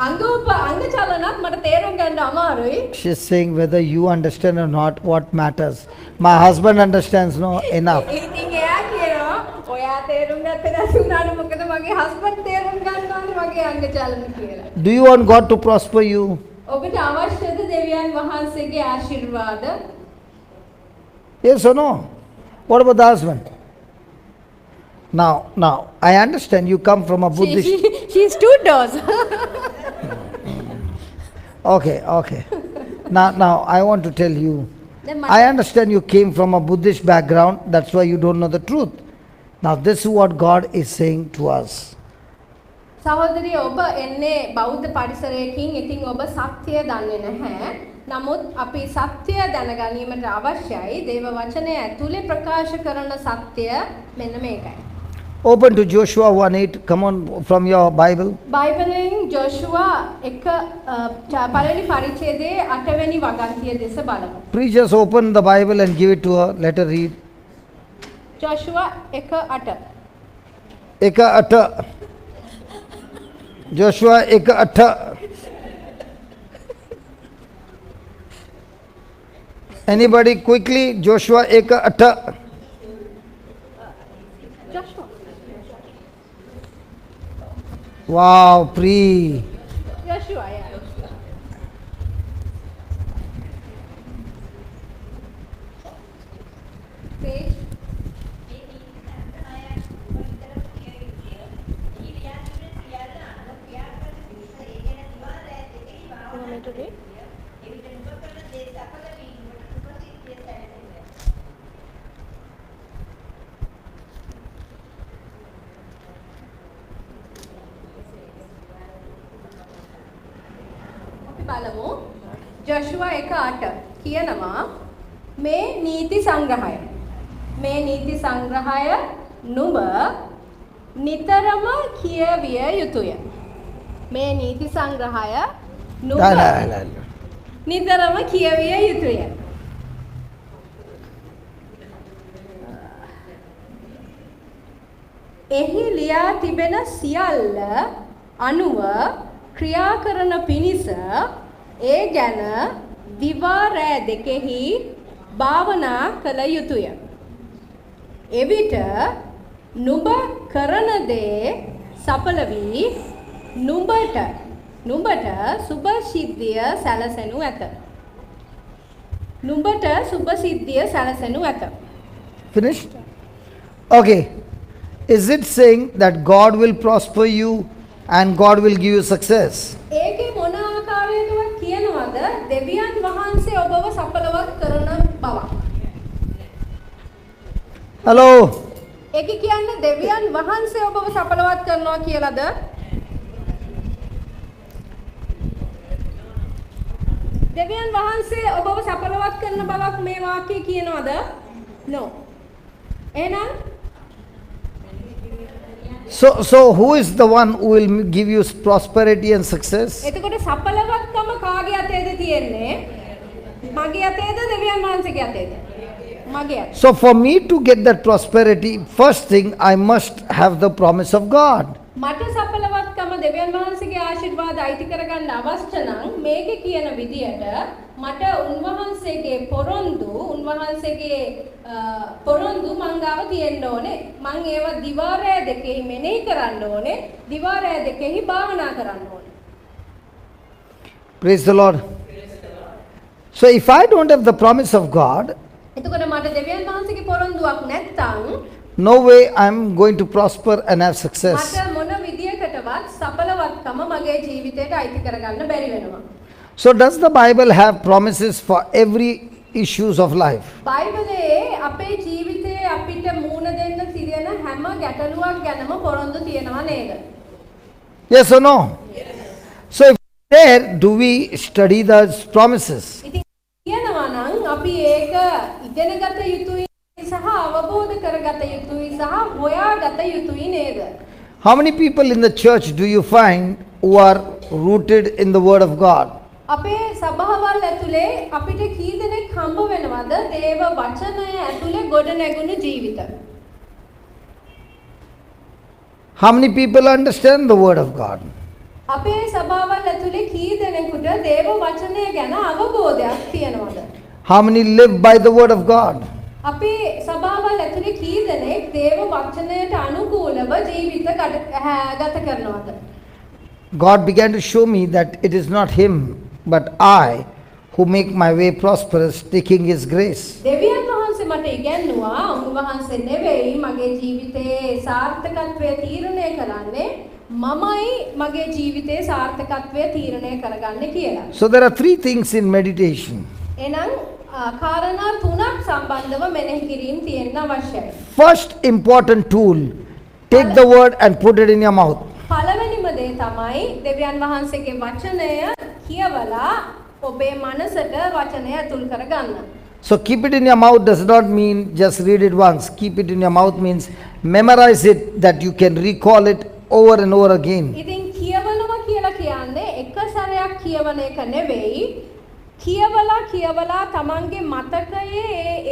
අංග උප අංග චලනත් මට තේරුම් ගන්න අමාරුයි. She's saying whether you understand or not, what matters. My husband understands, no, enough. ඉතින් එයා කියනවා ඔයා තේරුම් ගත්තේ නැති වුණාට මොකද, මගේ හස්බන්ඩ් තේරුම් ගන්නවානේ මගේ අංග චලන කියලා. Do you want God to prosper you? ඔබට අවශ්‍යද දෙවියන් වහන්සේගේ ආශිර්වාද? Yes or no? What about the husband? Now, I understand you come from a Buddhist. She stood also. Okay. Now, I want to tell you. දැන් මට I understand you came from a Buddhist background, that's why you don't know the truth. Now, this is what God is saying to us. සහෝදරිය, ඔබ එන්නේ බෞද්ධ පරිසරයකින්. ඉතින් ඔබ සත්‍යය දන්නේ නැහැ. නමුත් අපි සත්‍යය දැනගැනීමට අවශ්‍යයි. දේව වචනය ඇතුලේ ප්‍රකාශ කරන සත්‍යය මෙන්න මේකයි. Open to Joshua 1:8. Come on, from your Bible. බයිබලයෙන් ජොෂුවා එක පළවෙනි පරිච්ඡේදයේ අටවෙනි වගන්තිය දෙස බලමු. Preachers, open the Bible and give it to her. Let her read. ජොෂුවා 1:8. 1:8. Joshua 1:8. Anybody quickly? Joshua 1:8. Joshua. Wow, pre. Joshua, yeah. Page. මේ නීති සංග්‍රහය ඔබ නිතරම කිය යුතුය. එහි ලියා තිබෙන සියල්ල අනුව ක්‍රියා කරන පිණිස ඒ ගැන දිවා රෑ දෙකෙහි You want me to read? එවිට නුඹ කරන දේ සඵල වී නුඹට සුභ සිද්ධිය සැලසෙනු ඇත. අපි බලමු. ජොෂුවා 1:8 කියනවා මේ නීති සංග්‍රහය. මේ නීති සංග්‍රහය නුඹ නිතරම කියවිය යුතුය. මේ නීති සංග්‍රහය නුඹ නෑ නෑ නෑ. නිතරම කියවිය යුතුය. එහි ලියා තිබෙන සියල්ල අනුව ක්‍රියා කරන පිණිස ඒ ගැන දිවා රෑ දෙකෙහි භාවනා කළ යුතුය. එවිට නුඹ කරන දේ සඵල වී නුඹට සුභ සිද්ධිය සැලසෙනු ඇත. නුඹට සුභ සිද්ධිය සැලසෙනු ඇත. Finished? Okay. Is it saying that God will prosper you and God will give you success? ඒකේ මොන ආකාරයකවත් කියනවද දෙවියන් වහන්සේ ඔබව සඵලවත් කරන බවක්? Hello? ඒකේ කියන්නේ දෙවියන් වහන්සේ ඔබව සඵලවත් කරනවා කියලාද? දෙවියන් වහන්සේ ඔබව සඵලවත් කරන බවක් මේ වාක්‍යය කියනවද? No. එහෙනම් So who is the one who will give you prosperity and success? එතකොට සඵලවත්කම කාගේ අතේද තියෙන්නේ? මගේ අතේද දෙවියන් වහන්සේගේ අතේද? මගේ අතේ. So for me to get that prosperity, first thing I must have the promise of God. මට සඵලවත්කම දෙවියන් වහන්සේගේ ආශිර්වාද අයිති කරගන්න අවශ්‍ය නම් මේකේ කියන විදියට මට උන්වහන්සේගේ පොරොන්දු උන්වහන්සේගේ පොරොන්දු මං ගාව තියෙන්න ඕනේ. මං ඒවා දිවා රෑ දෙකෙහි මෙනෙහි කරන්න ඕනේ. දිවා රෑ දෙකෙහි භාවනා කරන්න ඕනේ. Praise the Lord. So if I don't have the promise of God, එතකොට මට දෙවියන් වහන්සේගේ පොරොන්දුවක් නැත්තම් no way I'm going to prosper and have success. මට මොන විදියකටවත් සඵලවත්කම මගේ ජීවිතයට අයිති කරගන්න බැරි වෙනවා. So does the Bible have promises for every issues of life? බයිබලයේ අපේ ජීවිතයේ අපිට මූණ දෙන්න සිදෙන හැම ගැටලුවක් ගැනම පොරොන්දු තියෙනවා නේද? Yes or no? So if there, do we study the promises? ඉතින් කියනවා නම් අපි ඒක ඉගෙනගත යුතුයි සහ අවබෝධ කරගත යුතුයි සහ හොයාගත යුතුයි නේද? How many people in the church do you find who are rooted in the word of God? අපේ සභාවල් ඇතුලේ අපිට කී දෙනෙක් හම්බ වෙනවද දේව වචනය ඇතුලේ ගොඩ නැගුණු ජීවිත? How many people understand the word of God? අපේ සභාවල් ඇතුලේ කී දෙනෙකුට දේව වචනය ගැන අවබෝධයක් තියෙනවද? How many live by the word of God? අපේ සභාවල් ඇතුලේ කී දෙනෙක් දේව වචනයට අනුකූලව ජීවිත ගත කරනවද? God began to show me that it is not him but I who make my way prosperous, taking his grace. දෙවියන් වහන්සේ මට ඉගැන්නුවා උන්වහන්සේ නෙවෙයි මගේ ජීවිතයේ සාර්ථකත්වය තීරණය කරන්නේ, මමයි මගේ ජීවිතයේ සාර්ථකත්වය තීරණය කරගන්නේ කියලා. So there are three things in meditation. එහෙනම් කාරණා තුනක් සම්බන්ධව මෙනෙහි කිරීම තියෙන්න අවශ්‍යයි. First important tool, take the word and put it in your mouth. පළවෙනිම දේ තමයි දෙවියන් වහන්සේගේ වචනය කියවලා ඔබේ මනසට වචනය ඇතුල් කරගන්න. So keep it in your mouth does not mean just read it once. Keep it in your mouth means memorize it, that you can recall it over and over again. ඉතින් කියවනවා කියලා කියන්නේ එක සැරයක් කියවන එක නෙවෙයි. කියවලා කියවලා තමන්ගේ මතකයේ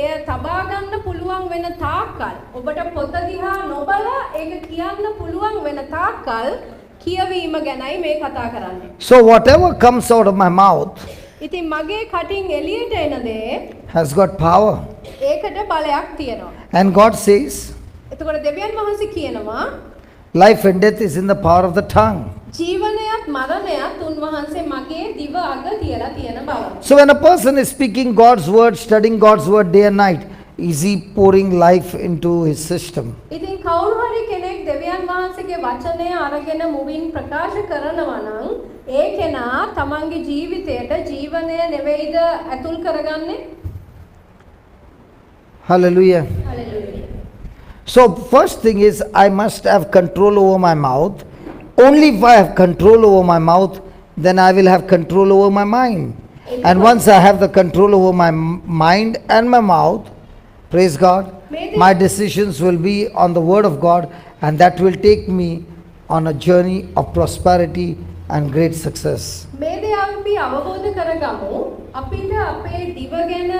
එය තබා ගන්න පුළුවන් වෙන තාක්කල්, ඔබට පොත දිහා නොබලා ඒක කියන්න පුළුවන් වෙන තාක්කල් කියවීම ගැනයි මේ කතා කරන්නේ. So whatever comes out of my mouth ඉතින් මගේ කටින් එළියට එන දේ has got power. ඒකට බලයක් තියෙනවා. And God says, එතකොට දෙවියන් වහන්සේ කියනවා life and death is in the power of the tongue. ජීවනයත් මරණයත් උන්වහන්සේ මගේ දිව අග තියලා තියෙන බව. So when a person is speaking God's word, studying God's word day and night, is he pouring life into his system? ඉතින් කවුරු හරි කෙනෙක් දෙවියන් වහන්සේගේ වචනය අරගෙන මුවින් ප්‍රකාශ කරනවා නම් ඒ කෙනා තමන්ගේ ජීවිතයට ජීවනය නෙවෙයිද ඇතුල් කරගන්නේ? Hallelujah. Hallelujah. So first thing is, I must have control over my mouth. Only if I have control over my mouth, then I will have control over my mind. And once I have the control over my mind and my mouth, praise God, my decisions will be on the word of God, and that will take me on a journey of prosperity and great success. මේ දේ අපි අවබෝධ කරගමු. අපිට අපේ දිව ගැන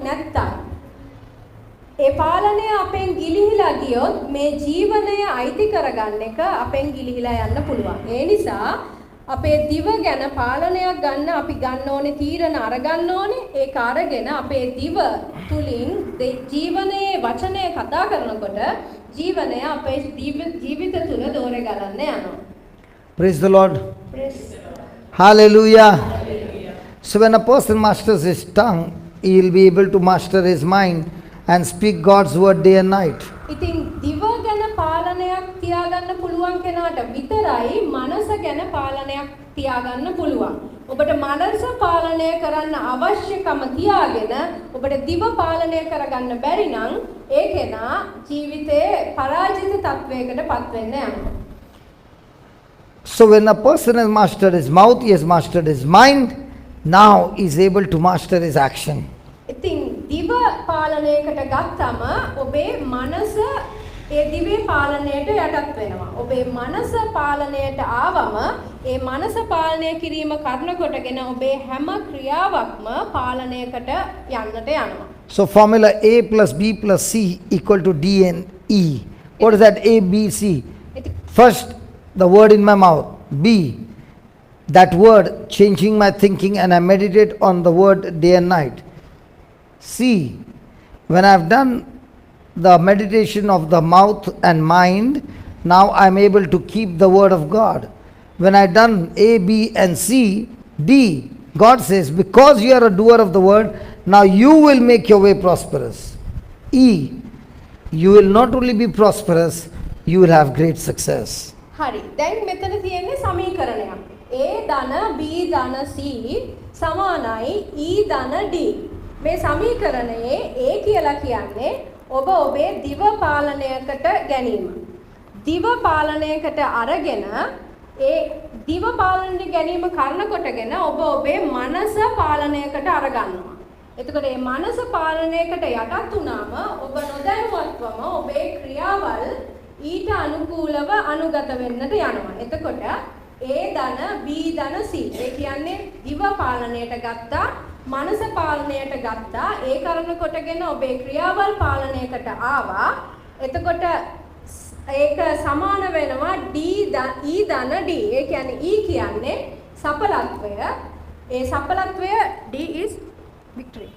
නැත්තම්, ඒ පාලනය අපෙන් ගිලිහිලා ගියොත් මේ ජීවනය අයිති කරගන්න එක අපෙන් ගිලිහිලා යන්න පුළුවන්. ඒ නිසා අපේ දිව ගැන පාලනයක් ගන්න අපි ගන්න ඕනේ තීරණ අරගන්න ඕනේ. ඒක අරගෙන අපේ දිව තුලින් ජීවනයේ වචනය කතා කරනකොට ජීවනය අපේ ජීවිත තුල දෝරේ ගලන්න යනවා. Praise the Lord. Praise. Hallelujah. So when a person masters his tongue, he will be able to master his mind and speak God's word day and night. ඉතින් දිව ගැන පාලනයක් තියාගන්න තියාගන්න පුළුවන් කෙනාට විතරයි මනස ගැන පාලනයක් තියාගන්න පුළුවන්. ඔබට මනස පාලනය කරන්න අවශ්‍යකම තියාගෙන ඔබට දිව පාලනය කරගන්න බැරි නම් ඒ කෙනා ජීවිතේ පරාජිත තත්වයකට පත් වෙන්න යනවා. So when a person has mastered his mouth, he has mastered his mind, now he is able to master his action. ඉතින් දිව පාලනයකට ගත්තම ඔබේ මනස ඒ දිවේ පාලනයට යටත් වෙනවා. ඔබේ මනස පාලනයට ආවම ඒ මනස පාලනය කිරීම කරන කොටගෙන ඔබේ හැම ක්‍රියාවක්ම පාලනයකට යන්නට යනවා. So formula A plus B plus C equal to D and E. What is that A, B, C? ඉතින් First, the word in my mouth. B, that word changing my thinking and I meditate on the word day and night. C, when I've done the meditation of the mouth and mind, now I'm able to keep the word of God. When I've done A, B, and C, D, God says, because you are a doer of the word, now you will make your way prosperous. E, you will not only be prosperous, you will have great success. හරි. දැන් මෙතන තියෙන්නේ සමීකරණයක්. A ධන B ධන C සමානයි E ධන D. මේ සමීකරණයේ A කියලා කියන්නේ ඔබ ඔබේ දිව පාලනයකට ගැනීම. දිව පාලනයකට අරගෙන ඒ දිව පාලනය ගැනීම කරන කොටගෙන ඔබ ඔබේ මනස පාලනයකට අරගන්නවා. එතකොට මේ මනස පාලනයකට යටත් වුණාම ඔබ නොදැනුවත්වම ඔබේ ක්‍රියාවල් ඊට අනුකූලව අනුගත වෙන්නට යනවා. එතකොට A ධන B ධන C. ඒ කියන්නේ දිව පාලනයට ගත්තා, මනස පාලනයට ගත්තා. ඒ කරන කොටගෙන ඔබේ ක්‍රියාවල් පාලනයකට ආවා. එතකොට ඒක සමාන වෙනවා D E ධන D. ඒ කියන්නේ E කියන්නේ සඵලත්වය. ඒ සඵලත්වය D is victory.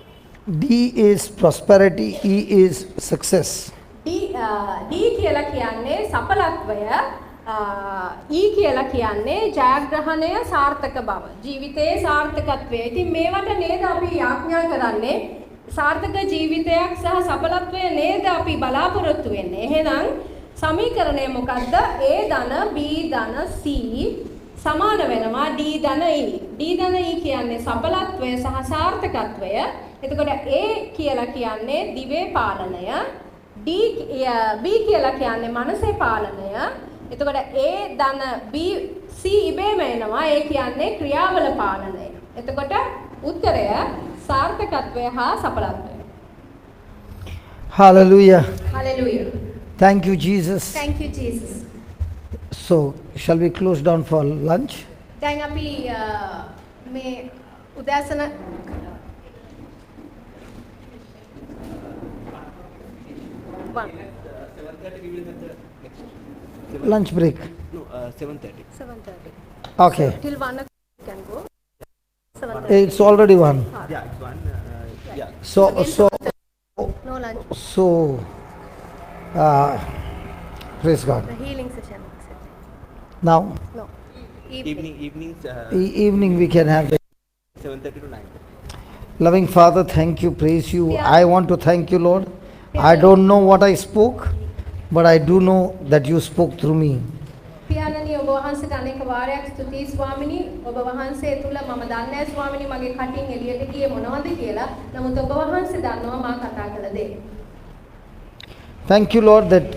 D is prosperity, E is success. D කියලා කියන්නේ සඵලත්වය, E කියලා කියන්නේ ජයග්‍රහණය, සාර්ථක බව, ජීවිතයේ සාර්ථකත්වය. ඉතින් මේවට නේද අපි යාඥා කරන්නේ? සාර්ථක ජීවිතයක් සහ සඵලත්වය නේද අපි බලාපොරොත්තු වෙන්නේ? එහෙනම් සමීකරණය මොකද්ද? A ධන B ධන C සමාන වෙනවා D ධන E. D ධන E කියන්නේ සඵලත්වය සහ සාර්ථකත්වය. එතකොට A කියලා කියන්නේ දිවේ පාලනය. B කියලා කියන්නේ මනසේ පාලනය. එතකොට A ධන B C ඉබේම එනවා. ඒ කියන්නේ ක්‍රියාවල පාලනය. එතකොට උත්තරය සාර්ථකත්වය හා සඵලත්වය. Hallelujah. Hallelujah. Thank you, Jesus. Thank you, Jesus. So, shall we close down for lunch? දැන් අපි මේ උදෑසන one. 7:30 we will have the next. Lunch break. No, 7:30. 7:30. Okay. Till 1 o'clock you can go. 7:30. It's already 1. Yeah, it's 1. Yeah. So, No lunch. so, praise God. The healing session. Now, No. Evening. Evenings. Evening we can have the 7:30 to 9. Loving Father, thank you, praise you. Yeah. I want to thank you, Lord. I don't know what I spoke, but I do know that you spoke through me. පියාණනි, ඔබ වහන්සේට අනේක වාරයක් ස්තුතියි ස්වාමිනී. ඔබ වහන්සේ තුල මම දන්නේ නැහැ ස්වාමිනී මගේ කටින් එළියට ගියේ මොනවද කියලා. නමුත් ඔබ වහන්සේ දන්නවා මා කතා කළ දේ. Thank you, Lord, that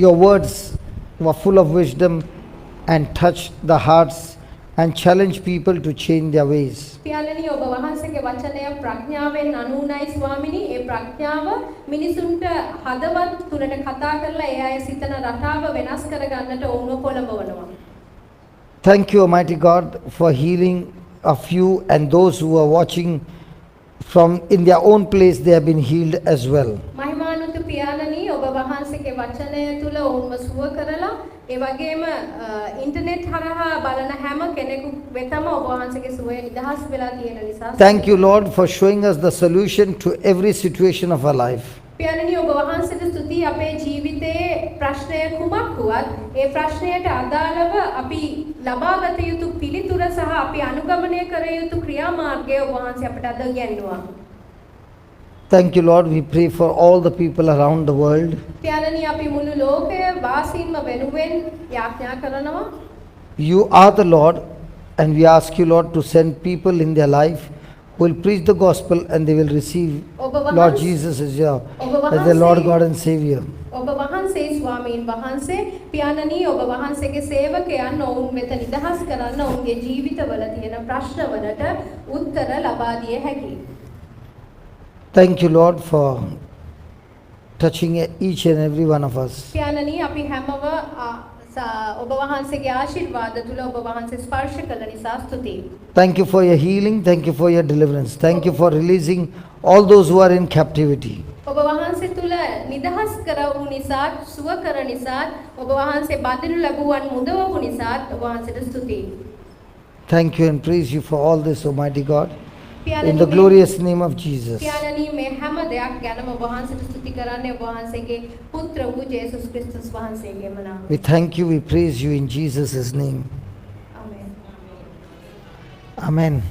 your words were full of wisdom and touched the hearts and challenged people to change their ways. පියාණනි, ඔබ වහන්සේගේ වචනය ප්‍රඥාවෙන් අනූනයි ස්වාමිනී. ඒ ප්‍රඥාව මිනිසුන්ට හදවත් තුලට කතා කරලා ඒ අය සිතන රටාව වෙනස් කරගන්නට ඔවුන්ව පොළඹවනවා. Thank you, Almighty God, for healing a few and those who are watching from in their own place, they have been healed as well. මහිමානුත පියාණනි, ඔබ වහන්සේගේ වචනය තුල ඔවුන්ව සුව කරලා ඒ වගේම ඉන්ටර්නෙට් හරහා බලන හැම කෙනෙකු වෙතම ඔබ වහන්සේගේ සුවය නිදහස් වෙලා තියෙන නිසා Thank you, Lord, for showing us the solution to every situation of our life. පියාණනි, ඔබ වහන්සේට ස්තුතියි. අපේ ජීවිතයේ ප්‍රශ්නය කුමක් වුවත් ඒ ප්‍රශ්නයට අදාළව අපි ලබාගත යුතු පිළිතුර සහ අපි අනුගමනය කර යුතු ක්‍රියාමාර්ගය ඔබ වහන්සේ අපට අද ඉගැන්නුවා. Thank you, Lord. We pray for all the people around the world. පියාණනි, අපි මුළු ලෝකය වාසීන්ම වෙනුවෙන් යාඥා කරනවා. You are the Lord, and we ask you, Lord, to send people in their life who will preach the gospel and they will receive ඔබ Lord වහන්සේ Jesus ඔබ as their Lord, වහන්සේ God, and Savior. ඔබ වහන්සේ ස්වාමීන් වහන්සේ. පියාණනි, ඔබ වහන්සේගේ සේවකයන් ඔවුන් වෙත නිදහස් කරන්න ඔවුන්ගේ ජීවිතවල තියෙන ප්‍රශ්නවලට උත්තර ලබා දිය හැකියි. Thank you, Lord, for touching each and every one of us. පියාණනි, අපි හැමව ඔබ වහන්සේගේ ආශිර්වාද තුල ඔබ වහන්සේ ස්පර්ශ කළ නිසා ස්තුතියි. Thank you for your healing. Thank you for your deliverance. Thank you for releasing all those who are in captivity. ඔබ වහන්සේ තුල නිදහස් කර වූ නිසාත්, සුව කර නිසාත්, ඔබ වහන්සේ බඳිනු ලැබුවන් මුදවපු නිසාත් ඔබ වහන්සේට ස්තුතියි. Thank you and praise you for all this, Almighty God. පියාණනි, In the glorious name of Jesus. පියාණනි, මේ හැම දෙයක් ගැනම ඔබ වහන්සේට ස්තුති කරන්නේ ඔබ වහන්සේගේ පුත්‍ර වූ ජේසුස් ක්‍රිස්තුස් වහන්සේගේම නාමයෙන්. We thank you, we praise you in Jesus' name. ආමේන්. Amen.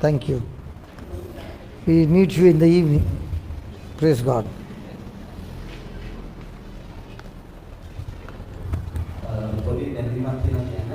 Thank you. We meet you in the evening. Praise God. පොඩි දැනවීමක් තියෙනවා.